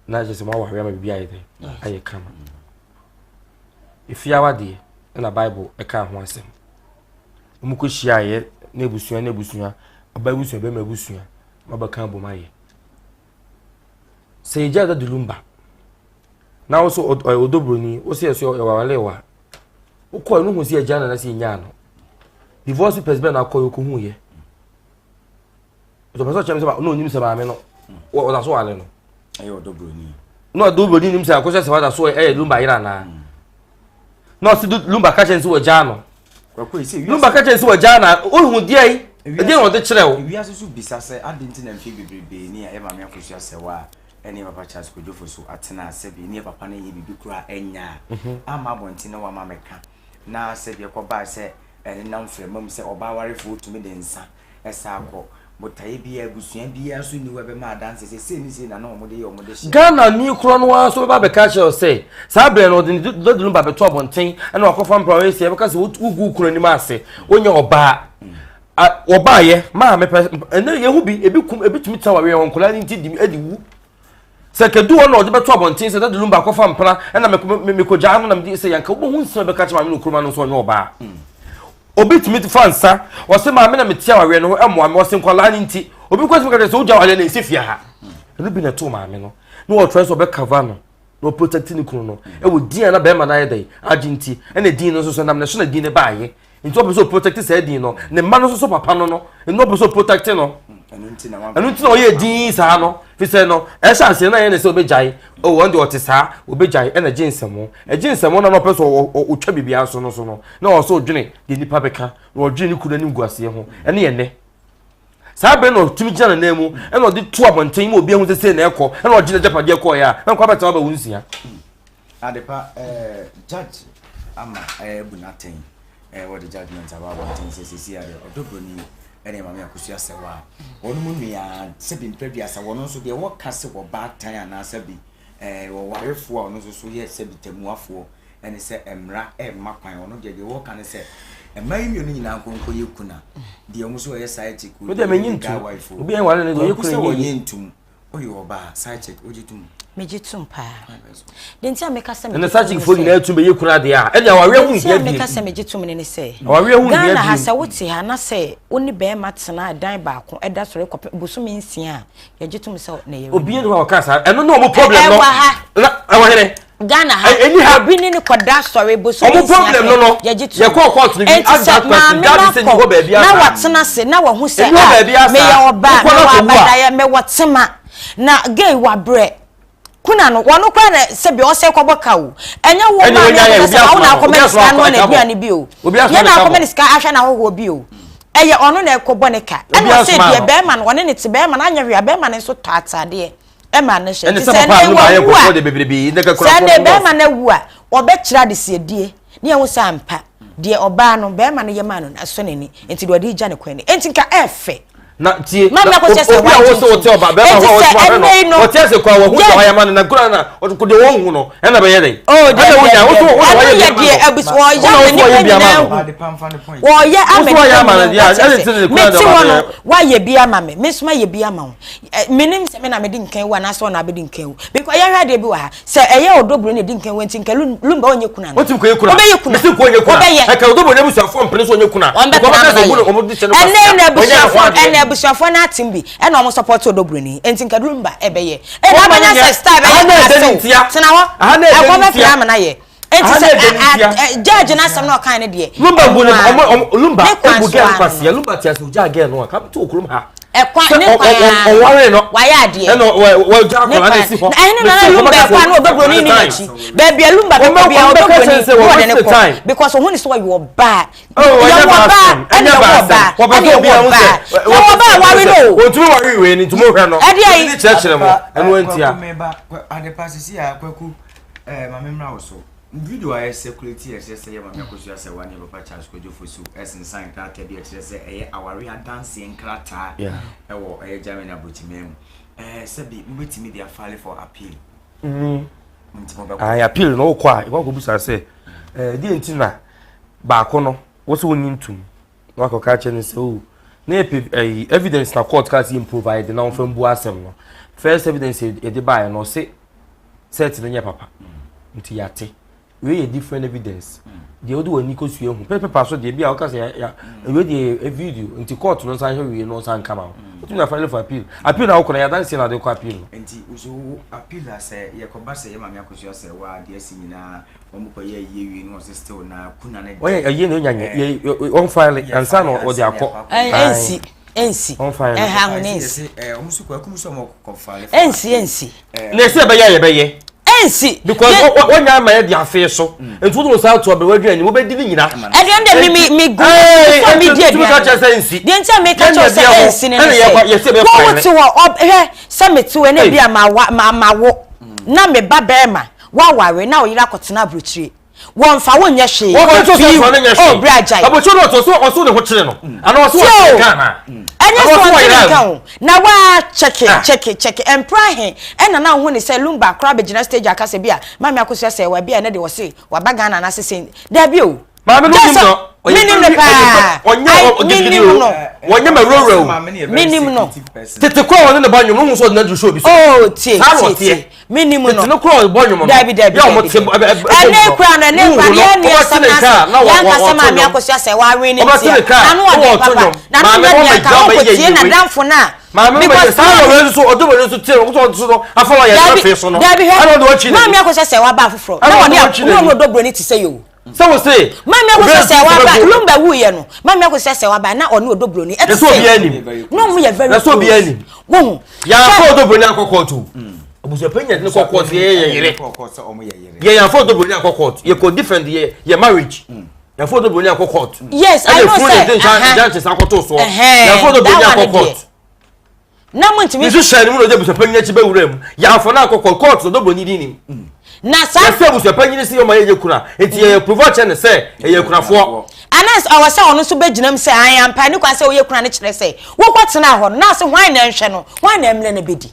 na kyerɛ sɛ mo awareɛ ama biribi ayɛ dɛ ayɛ kama efiawa deɛ ɛna Bible ɛka ho asɛm wɔn kɔ hyia ayɛ na ebusua na ebusua ɔbaa ebusua bɛrima ebusua ma bɛka abom ayɛ sɛ yɛgya Daddy Lumba na wɔso ɔyɛ ɔdɔbroni wɔsi ɛso yɛ wawale wa wokɔ ɛno hu si ɛgya na na si nyaa no divorce papers bɛn na akɔ yɛ ɔkɔ hu yɛ ɔtɔ pɛsɛ ɔkyerɛ mi sɛ ɔno onim sɛ maame no ɔda so wale no ɛyɛ ɔdɔbroni na ɔdɔbroni nim sɛ akɔhyɛ sɛ ɔda so ɛyɛ Lumba yere anaa na ɔsi Lumba ka kyerɛ sɛ wɔgyaa no Lumba ka kyerɛ sɛ wɔgyaa na ohu deɛ yi ɛdeɛ na ɔde kyerɛ wo. Ewiase so bisa sɛ adi nti na mfe bebrebe ni a yɛ maame Akosua Sɛwa ɛne papa Charles Kwadwo Fosu atena sɛbi ne yɛ papa no yɛ biribi koraa ɛnya a ama abɔnten na wama mɛka na sɛbi ɛkɔbaa sɛ ɛnenam mframa mu sɛ ɔbaa warefoɔ tumi de nsa ɛsa akɔ botaeɛ biara abusua biara nso nni hɔ ɛbɛma adanse sɛ sei ne sei na na wɔde yɛ wɔn de hyɛ. Ghana ni korɔ no ara nso bɛba abɛka akyerɛ wo sɛ saa berɛ no ɔde ne dɔdɔ no ba bɛto abɔnten ɛna wakɔfa mpra ɔyɛ sɛ ɛbɛka sɛ wogu wo kunu anim ase wonyɛ ɔbaa ɔbaayɛ maa mepɛ ɛnɛ yɛhu bi ebi kum ebi tumi tena wareɛ wɔn nkwadaa no nti di ɛde wu sɛ kɛdu hɔ na ɔde bɛto abɔnten sɛ Daddy Lumba akɔfa mpena ɛna mekɔgyaa no na mede sɛ yɛnka wobɛhu nsɛm bɛka kyerɛ maame no kuroma no nso ɔnyɛ ɔbaa obi tumi fa nsa ɔsɛ maame na metia awareɛ no ho ɛmmoa me ɔsɛ nkwadaa no nti obi kɔ sɛ meka sɛ wogya awareɛ no ɛnsɛ fie ha ɛno bi na ɛtoo maame no na wɔtrɛ sɛ ɔbɛkava no na ɔprotect ne kunu no ɛwɔ din a na bɛrima no ayɛ dɛn agye nti ɛna din no nso so nam ne so na din no baayɛ nti ɔpɛ sɛ ɔprotect saa din no ne mma no nso so papa no no nti ɔpɛ sɛ ɔprotect no. Ɛno nti na ɔyɛ din saa no fi sɛ no ɛhyɛ aseɛ na yɛ ne sɛ ɔbɛgyae o wɔn deɛ ɔte saa ɔbɛgyae ɛna gye nsɛmmo ɛgye nsɛmmo na ɔpɛ sɛ ɔtwa biribiara so no so no na ɔsɛ ɔdwene deɛ nipa bɛka na ɔdwene ne kunu anim guaseɛ ho ɛne yɛ nnɛ saa bere na ɔtumi gyina ne nan mu ɛna ɔde to abɔnten ma obi ahu sɛ sei na ɛkɔ ɛna ɔgye n'agyapadeɛ kɔɔeɛ a na nkɔ abɛtena ɔbɛwo nsia. Adepa ɛɛ judge ama ɛɛbu n'atɛn ɛɛ wɔde judgement aba abɔnten sɛ sisi adeɛ ɔdɔ broni ɛne maame akosua sɛwa a wɔn mu nua sɛbi mpɛduasa wɔn nso deɛ wɔka sɛ wɔbaatan anaasɛ bi ɛɛ wɔwarefoɔ a wɔn nso so yɛ sɛbi tɛmuafoɔ ɛne sɛ mmara ɛmma kwan ɔno deɛ deɛ wɔka ne sɛ mmaa yi mmienu nyinaa nkonko yɛ kuna deɛ wɔn nso wɔyɛ side chick o deɛ menyi ntum obi yɛn wale ne deɛ ɔyɛ kuna yɛ wɔnyɛ ntum ɔyɛ ɔbaa side chick ogye tum. Megye tum paa deɛ nti a meka sɛ ɛnna side chick foɔ nyinaa tum bɛyɛ kuna deɛ a ɛnna awareɛ ho nhia bie meka sɛ megye tum ne ne sɛ awareɛ ho nhia bie Ghana ha sɛ wote ha na sɛ wo ne bɛrima tena dan baako ɛda sɔre kɔpɛ bosome nsia a yɛgye tom sɛ na yɛrɛ. Obi ni hɔ a ɔka saa ɛno ne ɔmo problem no ɛwɔ ha na ɛwɔ hene. Ghana ha ɛni ha obi ne ne kɔda sɔre bosom ɔmo problem no no yɛgye tom yɛkɔ court no bi ask that question judge sɛ ni hɔ baabi asa na watena ase na wahu sɛ a meyɛ ɔbaa mewɔ abadaeɛ mewɔ tema na gay wabrɛ kuna no wɔn kora na sɛbi ɔsɛ kɔbɔ ka o ɛnyɛ wo maa mi akɔsɛ sɛ awo na akɔmɛ ne sika no na aduane bi o yɛ na akɔmɛ ne sika ahwɛ na ahohoɔ bi o ɛyɛ ɔno na ɛkɔbɔ ne ka ɛna ɔsɛ deɛ bɛrima no ɔne ne te bɛrima no anyɛ hwee a bɛrima no nso tɔ ataadeɛ ɛma no hyɛ nti sɛ ɛnɛ wawu a sɛ ɛnɛ bɛrima no awu a ɔbɛkyerɛ adesiedie ne ɛho sɛ ampa deɛ ɔbaa no bɛrima no yɛ maa no asɔ n'ani nti deɛ ɔde gya ne kwan ni nti nka ɛɛfɛ na tie na obi a wosɛ wote ɔba bɛrima hɔ a wɔte ahwɛ no wɔte ase kɔ a wɔhu sɛ ɔyɛ ma no na kura na ɔde deɛ wɔn hu no ɛna bɛyɛ dɛ ɛna wonya woso wo na wɔyɛ bi ama no wɔyɛ ama nipa nyinaa hu wɔyɛ ama nipa nyinaa hu mete hɔ no wɔayɛ bi ama me me nso mayɛ bi ama wo menim sɛ me na mede nkan wu anaasɛ ɔna abɛdi nkan wu because yɛhwɛ adeɛ bi wɔ ha sɛ ɛyɛ ɔdɔ buro na ɛdi nkan wu nti nka lumba ɔnyɛ kuna no ɔbɛyɛ kuna ɔbɛyɛ kuna ɔbɛyɛ ɛka ɔdɔ buro na abusuafoɔ mpene so ɔnyɛ kuna ɔmbɛtena ama yɛ ɛnɛ na abusuafoɔ ɛnɛ abusuafoɔ no atem bi ɛna ɔmo support ɔdɔ buroni nti nka lumba ɛbɛyɛ ɛna abɛnya sɛ star ɛbɛyɛ asew tena hɔ ɛkɔ bɛpere ama no ayɛ nti sɛ judge n'asɛm na ɔkan ne deɛ lumba bu ne ɔmo lumba ebu gɛn kwasia lumba ti ase ogya gɛn no a kabi to okurom ha ɛkwan ne kwan ɔware no wayɛ adeɛ ɛna wɔgya akwadaa no si hɔ ɛne nana lumba ɛkwan no ɔdɔburoni ni n'akyi baabi a lumba bɛkɔ bia ɔdɔburoni ne wɔde ne kɔ because ohun ni sɛ ɔyɛ ɔbaa yɛwɔ ɔbaa ɛna yɛwɔ ɔbaa ɛna yɛwɔ ɔbaa yɛwɔ ɔbaa ware no o otumi ware wei ni ntumi hwɛ no ɛde ayi ɛde kyerɛkyerɛ mo ɛno ntia adepa sisi a kwaku ɛɛ maame mmra wo so Video a ɛresɛkulati a ɛkyerɛ sɛ yɛn Maame Akosua Serwaa ne yɛn Papa Charles Kwadwo Fosu resensan nkrataa bi a ɛkyerɛ sɛ ɛyɛ aware adanseɛ nkrataa wɔ ɛyɛ Germany aburokyiman mu. Ɛɛ sɛbi mobɛtumi de afile for appeal. Mm. Nti mobɛkɔ. Ayi appeal no wokɔ a ɛkɔ akɔbisa sɛ ɛɛ deɛ nti na baako no wo sɛ wonyi ntum na wakɔka akyerɛ no sɛ o na yɛpɛ ɛyi evidence na court kaa sɛ yɛn provide na wɔmfa mbu asɛm no first evidence yɛde baeɛ no ɔse set no nyɛ papa nti yɛate wei yɛ different evidence deɛ wode w'ani kɔsua hu pɛpɛpa so deɛ bi a woka sɛ ya wei deɛ yɛ video nti court no nsa hwɛ wie no nsa nka ma wo wotumi na file for appeal appeal na wokɔ no yɛadanseɛ na wode kɔ appeal no nti so wo appeal a sɛ yɛkɔba sɛ yɛ maame akosua sɛ waa deɛ asi nyinaa wɔn kɔ yɛ ayie wie no wɔn sɛ still na kuna ne wɔyɛ ayie na onya nyɛ wɔn file ansa na wɔde akɔ ɛnsi ɛnsi ɛha ho ne nsi ɛnsi ɛnsi na ɛsɛ ɛbɛyɛ a yɛbɛyɛ ɛnsi because wɔnya ama yɛ de afei so nti wode wo nsa ato abɛwa aduane wobɛdi ne nyina ɛdeɛ deɛ mi mi mi gu fɔ mi di aduane deɛ nti a mi ka kyerɛ sɛ ɛnsi ne ne sɛ wɔn wo te hɔ ɔhwɛ sɛ mi te hɔ ɛna bi a ma wa ma ma wo na mi ba bɛrima waware na ɔyere akɔtena aburokyire wɔnfa wo nyɛ hwee wɔn nso sɛ ɔno nyɛ hwee oh bere agyae abotire no ɔsɔ ɔsɔ ne ho kyerɛ no ana ɔsɔ ɔsɔ nka ana ɛnyɛ sɛ ɔnte ne nka o na waa kyɛke kyɛke kyɛke mpra he ɛna na ho ne sɛ lumba koraa bɛgyina stage aka sɛ bi a maame akosua sɛ wa bi a ɛnɛ de wɔse waba Ghana anaasɛ sɛ daabi o maame no nim no menim no paa ɔnyɛ gidigidi o wɔnyɛ ma wurawura o menim no tete kora wɔne ne ba nwom no ho sɛ ɔde no aduru show bi so oh tie tie tie menim no tete no kora ɔbɔ nwom no dabi dabi dabi ɛnɛ kura no ɛnɛ kura no yɛn ni asɛm na asɛm yɛn kasa maame akosua sɛ wawe ne tia na no ɔde papa na no nyɛ nea ka ɔkɔ tie na danfo na maame bɛ yɛ saa wɔ nso ɔde wɔ nso tie ɔkɔ so no afa wɔ yɛ fɛ so no dabi hwɛ maame akosua sɛ waba afoforɔ na ɔne ɔne ɔdɔ buroni ti sɛ yɛ o. Sɛ wo se. Maame Akosua sɛ waba Lumba wuyɛ no. Maame Akosua sɛ waba na ɔne Odo Broni ɛte sɛ. Obi anim. Na ɔmo yɛ very close. Na obi anim. Wohu. Yɛafɔ Odo Broni akɔ court o. Abusuapanyin yɛde ne kɔ court yɛ yɛ yere. Yɛ yɛafɔ Odo Broni akɔ court. Yɛ kɔ defend yɛ yɛ marriage. Yɛafɔ Odo Broni akɔ court. Yes, I know sɛ. Ɛna efunu de nkyɛn nkyɛn akɔto soɔ. Yɛafɔ Odo Broni akɔ court. Na mo ntumi. Nso hyɛn no mu na ɔde abusuapanyin akyi bɛwura mu. Yɛamfa no ankɔ kɔɔt, kɔɔt na ɔdɔbɔni din nim. Na saa. Yɛsɛ abusuapanyin sɛ yɛma yɛyɛ kuna, nti yɛyɛ prova kyerɛ no sɛ ɛyɛ akunafoɔ. Anaasɛ ɔwɔ sɛ ɔno nso bɛgyina mu sɛ ae ampa ne kwan sɛ woyɛ kuna no kyerɛ sɛ wokɔ tenaa hɔ no na ase hwan na ɛnhwɛ no, hwan na ɛmmerɛ no bɛdi.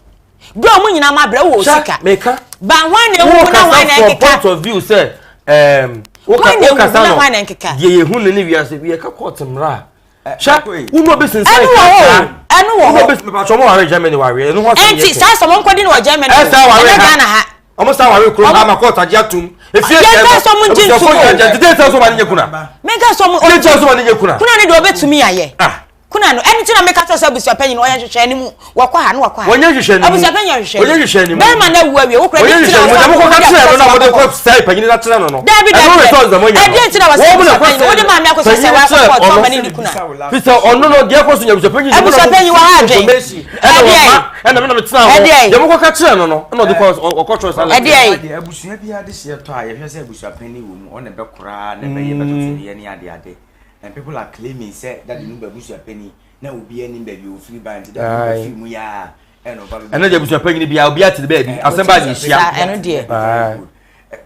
Berɛ a ɔmo nyinaa ma brɛ wowɔ sika. Meka. Ba hwan na ɛwuwu na hwan na ɛnkeka. Wokasa from point of view sɛ ɛɛm. Hwan na ɛwuwu na hwan na ɛnkeka. Deɛ yɛhu no ne wiase, yɛka kɔɔt mmara a. Hwɛ, wo na obi sensan Ɛno wɔ hɔ o, ɛno wɔ hɔ. Wo na obi mepatwa ɔmo ware Germany ware, ɛno ho asɛm yɛ Ɛnti saa sɛ ɔmo nkɔdi no wɔ Germany o, Ɛsɛ ware ɛnyɛ ha. Ghana ha. Ɔmo san ware kurom ha ama court agye atum. Efie Yɛnka sɛ sɛ ɔmo ngye ntum o. Gyegye sɛ ɔmo ne nyɛ kuna. Menka sɛ ɔmo Gyegye sɛ ɔmo ne nyɛ kuna. Kuna ne deɛ ɔbɛtumi ayɛ. Ah. Kuna no, ɛno nti na meka kyerɛ sɛ abusuapanyin no ɔyɛ nhwehwɛne mu. Wɔkɔ ha na wɔkɔ ha. Wɔnyɛ nhwehwɛne mu. Abusuapanyin yɛ nhwehwɛne. Wɔnyɛ nhwehwɛne mu. Bɛrima no awu awie, wo kura Wɔnyɛ de nti na nhwehwɛne mu. wɔsɛ Deɛ mokɔka wɔde kyerɛ no na akɔsɛ mode kɔ wɔkɔ. sɛe panyin no akyerɛ no no. Dabi Ɛno dabi. results na moanya no. Ɛdeɛ nti na wɔsɛ Wɔn na abusuapanyin, kɔ wode maame akɔsɛ sɛ panyin wakɔ kyerɛ kɔɔto ɔno. ɔma ne ne kuna. Fi sɛ ɔno no deɛ ɛkɔ so nyɛ abusuapanyin no Abusuapanyin wɔ ha adwen. information ɛna Ɛdeɛ. wɔma ɛna me na metena hɔ. Ɛdeɛ. Deɛ mokɔka kyerɛ no no ɛna ɔde kɔ ɔkɔ kyerɛ saa letter. Ɛdeɛ. Deɛ abusua biara de hyeɛ tɔ a yɛhwɛ sɛ abusuapanyin wɔ mu ɔna ɛbɛkora na ɛbɛyɛ bɛtoto ne yɛ ne ade ade and people are claiming sɛ daddy no ba abusuapanyin na obiara nim baabi a ofiri ba nti daddy no ba firi mu yɛ a ɛna ɔba bɛbɛ. Ɛno deɛ abusuapanyin biara obiara te ne baabi asɛm baa ne nhyia. Saa ɛno deɛ. Very good.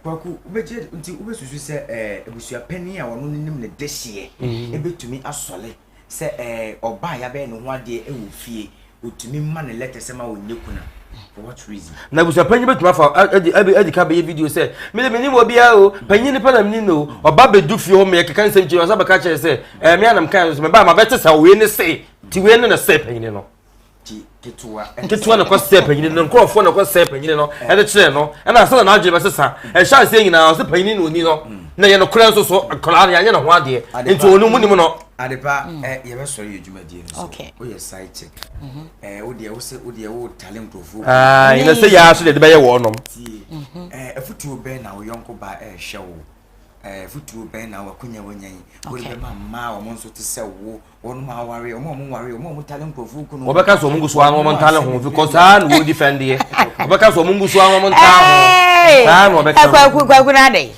Kwaku wobɛgye nti wobɛsusu sɛ abusuapanyin a ɔno no nim ne dehyeɛ ɛbɛtumi asɔle sɛ ɔbaa a yɛabɛyɛ ne ho adeɛ wɔ fie ɔtumi ma ne lɛtɛ sɛ ma ɔnyɛ kuna for what reason? Na abusuapanyin bɛtumi afa adi adi ka bɛyɛ video sɛ mede menim obiara o panyin nipa na menim no o ɔba bɛdu fie hɔ meyɛ keka nsɛm kyerɛ ɔsa bɛka kyerɛ sɛ ɛɛ me anam kan so mebaa mabɛte sɛ wei ne se ti wei ne ne se panyin no nketewa na ɛkɔ sɛ panyin no nkurɔfoɔ na ɛkɔ sɛ panyin no ɛde kyerɛ no ɛna asɛ na n'adwene bɛsesa ɛhyɛ aseɛ nyinaa ɔsɛ panyin na oni no na yɛ nokorɛ nso so akwadaa no yɛanyɛ ne ho adeɛ nti ɔno mu nim no. Adepa ɛ yɛbɛsɔre yɛ dwumadie no so woyɛ side chick ɛ wodeɛ wo sɛ wodeɛ wotale nkurɔfoɔ. Ayi na sɛ yɛ aso deɛ de bɛyɛ wɔn nom. Tie ɛ afutuo bɛn na wo yɔnko baa ɛrehwɛ wo ɛ afutuo bɛn na wakonya wanya yi wode bɛma mmaa wɔn nso te sɛ wo Wɔn a wɔaware, wɔn a wɔnware, wɔn a wɔtale nkurɔfoɔ kunu. Wɔbɛka sɛ wɔn ngu so ara na wɔn ntale ho because saa na wɔdi fɛn deɛ. Wɔbɛka sɛ wɔn ngu so ara na wɔn ntaa ho. Saa na wɔbɛka no. Kwaku kwaku na adɛ.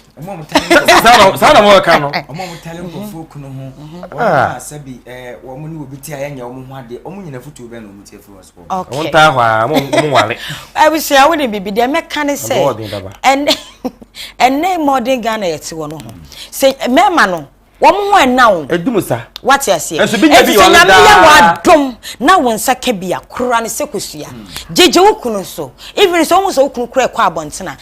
Saa na wɔbɛka no. Wɔn a wɔtale nkurɔfoɔ kunu ho. Wɔn a sɛbi ɛɛ wɔn ne obi te a yɛnyɛ wɔn ho adeɛ. Wɔn nyina futuo bɛn na wɔn ti afiri wɔn so. Okay. Wɔn ntaa hɔ a wɔn nware. Abusua wo ne bibi deɛ mɛka ne sɛ ɛnɛ ɛnɛ modern Ghana yɛte wɔ no ho. Sɛ mɛɛma no. Wɔn ho ɛnna wo. Ɛdu mu sa. Wate aseɛ. Ɛnso bi nya bi Enti sɛ ɔne Nyame yɛ daa. w'adom na wo nsa ka bi a, kora no sɛ kosua. Gyegye wo kunu so. Even sɛ wohu sɛ wo kunu kora ɛkɔ abɔnten a,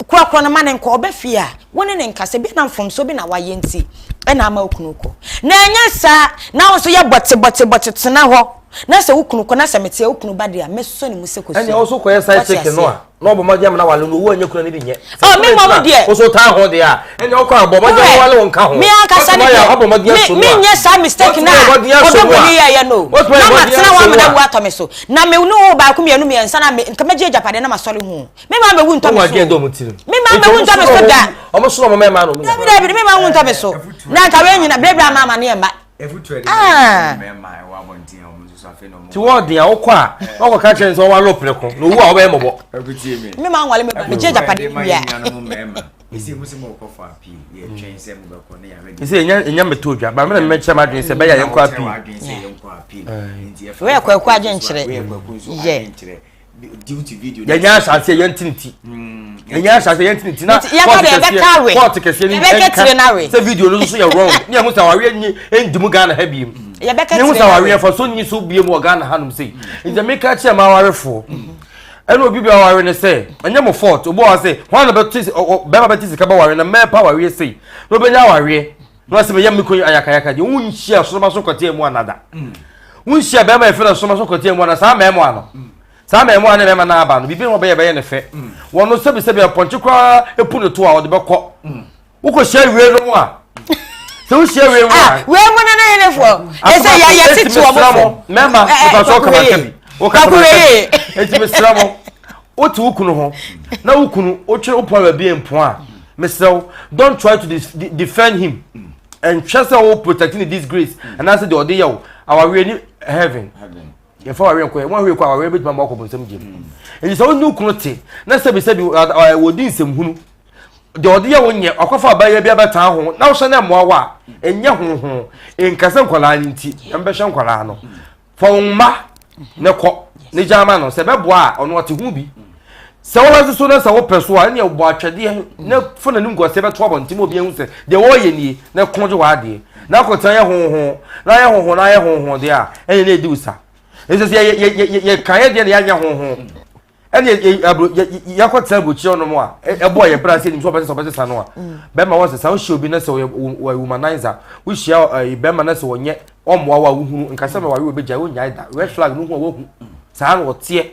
korakora no ma no nkɔ. Ɔba fie a, wo ne no nkasa. Ebia na mfomsoɔ bi na wayɛ nti ɛna ama wo kunu kɔ. Na ɛnyɛ saa na wo nso yɛ bɔte bɔte bɔte tena hɔ na sɛ wo kunu kɔ na sɛ mete a wo kunu ba deɛ a, mɛsɔ ne mu sɛ kosua. Ɛnneɛ wo nso kɔyɛ side Wate chick no aseɛ. a. Na ɔbɔ mmɔden ama no awale no, owu a ɛnyɛ kunu no bi nyɛ. Oh, me mmom deɛ. Wo so taa ho deɛ a, ɛnna ɔkɔ a bɔ mmɔden Wɛ, awale wo nka ho. Me ankasa ne Watumi ayɛ abɔ mmɔden deɛ, aso me no a. menyɛ saa mistake Watumi no ayɛ a mmɔden aso no a. ɔdɔbɔni yɛɛyɛ no o. Watumi ayɛ Na mmɔden matena hɔ aso ama no no a. awu atɔ me so. Na me ne wo baako mmienu mmiɛnsa na me nka mɛgye agyapadeɛ na masɔre ho. Me maa mɛwu ntɔ Wɔn me so adwene dɔ o. wɔn tirim. Me maa Nti mɛwu wɔn ntɔ me soro so wɔn da. wɔn soro wɔn mmarima na wɔn nya. Dabi dabi, me maa nwu ntɔ me so. Na nka wei nyina, berɛ berɛ ama amaneɛ mma. Ti wɔ den a wokɔ a na wɔkɔ ka kyerɛ no sɛ ɔware wo prɛko na owu a wobɛyɛ mmɔbɔ. Me ma nwale me ba megye agyapade no wie a. Sɛ ɛnya ɛnya mɛtɔ dwa ba mena mɛkyerɛ m'adwene sɛ bɛyɛ yɛnkɔ appeal. Wei yɛ kwaku adwenkyerɛ. Yɛ. Yɛnyɛ ahyɛaseɛ yɛntene ti. Yɛnyɛ ahyɛaseɛ yɛntene ti na kɔɔte kɛseɛ ni nka sɛ video no nso yɛ wrong ne yɛhu sɛ awareɛ nyi ndi mu Ghana ha biem. Ne hu sɛ awareɛ fa so nyi so biem wɔ Ghana hanom sei. Nti meka kyerɛ ma awarefoɔ ɛna obi bi aware ne sɛ ɛnyɛ mo fault obi wɔ sɛ wɔn na bɛte bɛrima bɛte sika bɛware na mɛɛpa awareɛ sei na obɛnya awareɛ na wɔsɛ meyɛ me kɔn ayakayaka deɛ wonhyia soroma so kɔteɛ mu anada wonhyia bɛrima yɛfrɛ no soroma so kɔteɛ mu ana saa mɛɛmoa no saa mɛɛmoa ne mɛɛma no aba no biribi na wɔbɛyɛ bɛyɛ ne fɛ wɔn no sɛbisɛbi apɔnkye koraa epu ne to a ɔde bɛkɔ wokɔhyia wie no mu a sɛ wohyia wie mu a wei mu no ne henefoɔ ɛsɛ yɛ yɛ tete wɔn fo mɛɛma nipa so ɔkama nka bi wokasa nka bi eti mesrɛ mo wote wo kunu ho na wo kunu wotwe wopɔn baabi mpo a. Mesrɛ wo, don't try to defend him. Ɛnhwɛ sɛ wo protect ne disgrace anaasɛ deɛ ɔde yɛ wo. Awareɛ ni heaven. Yɛfa awareɛ nkɔ yɛ. Wɔn ahwɛ kɔ awareɛ bɛtumi ama wakɔ bonsam gyem. Nti sɛ wo ne wo kunu te na sɛbisɛbi wɔdi nsɛmhunu deɛ ɔde yɛ wo nyɛ ɔkɔfa abayɛ bi abɛtaa ho na wohyɛ no mmoa wo a ɛnyɛ ho ho nka sɛ nkwadaa no nti mbɛhwɛ nkwadaa no fa wo mma ne kɔ ne gya ama no sɛ ɛbɛboa a ɔno ɔte ho bi sɛ wɔn nso so na sɛ wopɛ so a ɛne ɛbɔ atwɛdeɛ na fa n'anim guaseɛ bɛto abɔnten ma obi ahu sɛ deɛ wɔreyɛ nie na ɛko gye w'adeɛ na akɔtena yɛ ho ho na ayɛ ho ho na ayɛ ho ho deɛ a ɛne na ɛdi wo sa ɛsɛ sɛ yɛ yɛ deɛ na yɛanyɛ ho ho ɛne yɛakɔtena aburokyerɛ nom a ɛbɔ yɛ bra sɛ nim sɛ ɔbɛsesa ɔbɛsesa no a bɛrima wɔ sesa wohyia obi na sɛ ɔyɛ womanizer wohyia bɛrima na sɛ ɔnyɛ ɔmmoa wo a wohunu nka sɛ mɛware wɔ bɛgyae wonyae da red flag no hu a woahu saa na ɔteɛ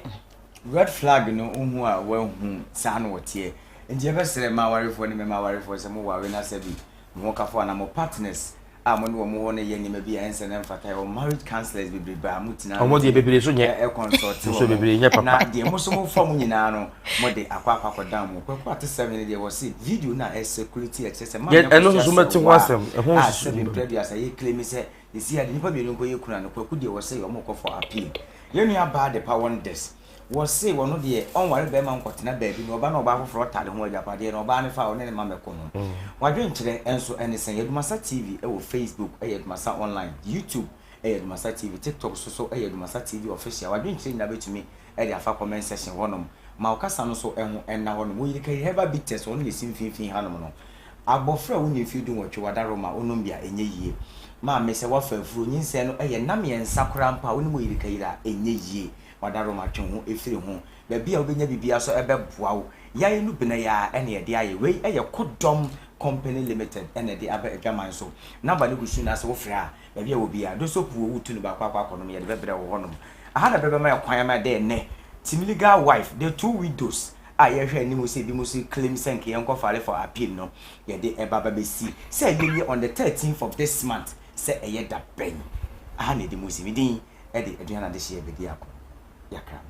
red flag no wohu a woahu saa na ɔteɛ nti yɛbɛsrɛ ma awarefoɔ ne mɛma awarefoɔ sɛ moware na sɛ bi mo ho kafo anaa mo partners a mo ne wɔn hɔ no yɛ nneɛma bi a ɛnsɛ na ɛmfata yɛwɔ marriage counselors bebrebe a mo tena wɔn deɛ bebree so nyɛ ɛ consult nso bebree nyɛ papa na deɛ mo so mo fa mo nyinaa no mo de akɔ akɔ akɔdan mo kɔkɔ ate sɛm ne deɛ wɔsi video na ɛ security ɛkyerɛ sɛ maa ɛno nso so mɛte ho asɛm ɛho a sɛbi mpɛ duasa yɛ claim sɛ esi ade nipa mmienu nkɔ yɛ kuna no kwaku deɛ wɔsɛ wɔn kɔ for appeal yɛn nua baa de pa wonders wɔse wɔn deɛ ɔnware bɛrima nkɔtena baabi na ɔba na ɔbaa foforɔ tale ho agyapadeɛ na ɔbaa ne fa ɔne ne ma mɛko no wadwenkyerɛ nso ɛne sɛn Adumasa TV ɛwɔ Facebook, ɛyɛ Adumasa online, YouTube ɛyɛ Adumasa TV, TikTok so so ɛyɛ Adumasa TV official. Wadwenkyerɛ nyinaa bɛtumi ɛde afa comment section hɔnom ma ɔkasa no so ɛho ɛna hɔnom. Wɔyiri kɛyɛ herbal bitters ɔno na esi mfimfini hanom no. Abɔfra a wonni mfeɛ 18 wadaroma onom bi a ɛnyɛ yie. Maame sɛ wafa afuro nyinsɛn no ɛyɛ nam mmiɛnsa koraa mpo a wonim oyiri kɛyɛ a ɛnyɛ yie. Wadaroma twe ho efiri ho. Baabi a wobɛnya biribiara so ɛbɛboa wo. Yɛayɛ no bena yɛ a ɛna yɛde ayɛ. Wei ɛyɛ Kodɔm Company Limited ɛna ɛde aba adwaman so. Number no gu so na sɛ wofrɛ a baabi a wɔ biara doso puo wotu no baako akɔ akɔnom yɛde bɛbrɛ wɔ hɔnom. Aha na bɛbɛma yɛ kwan ama dɛ ɛnɛ Team Legal Wife, the two widows a yɛhwɛ anim sɛ ebi mo so claim sɛ nka yɛnkɔ file for appeal no yɛde ɛba ba bɛsi sɛ ɛyɛ nie on the 13th of this month sɛ ɛyɛ da bɛn. Aha na yɛde mu si. Me din ɛde aduane adehyeɛ bɛdi akɔ. Yɛakra.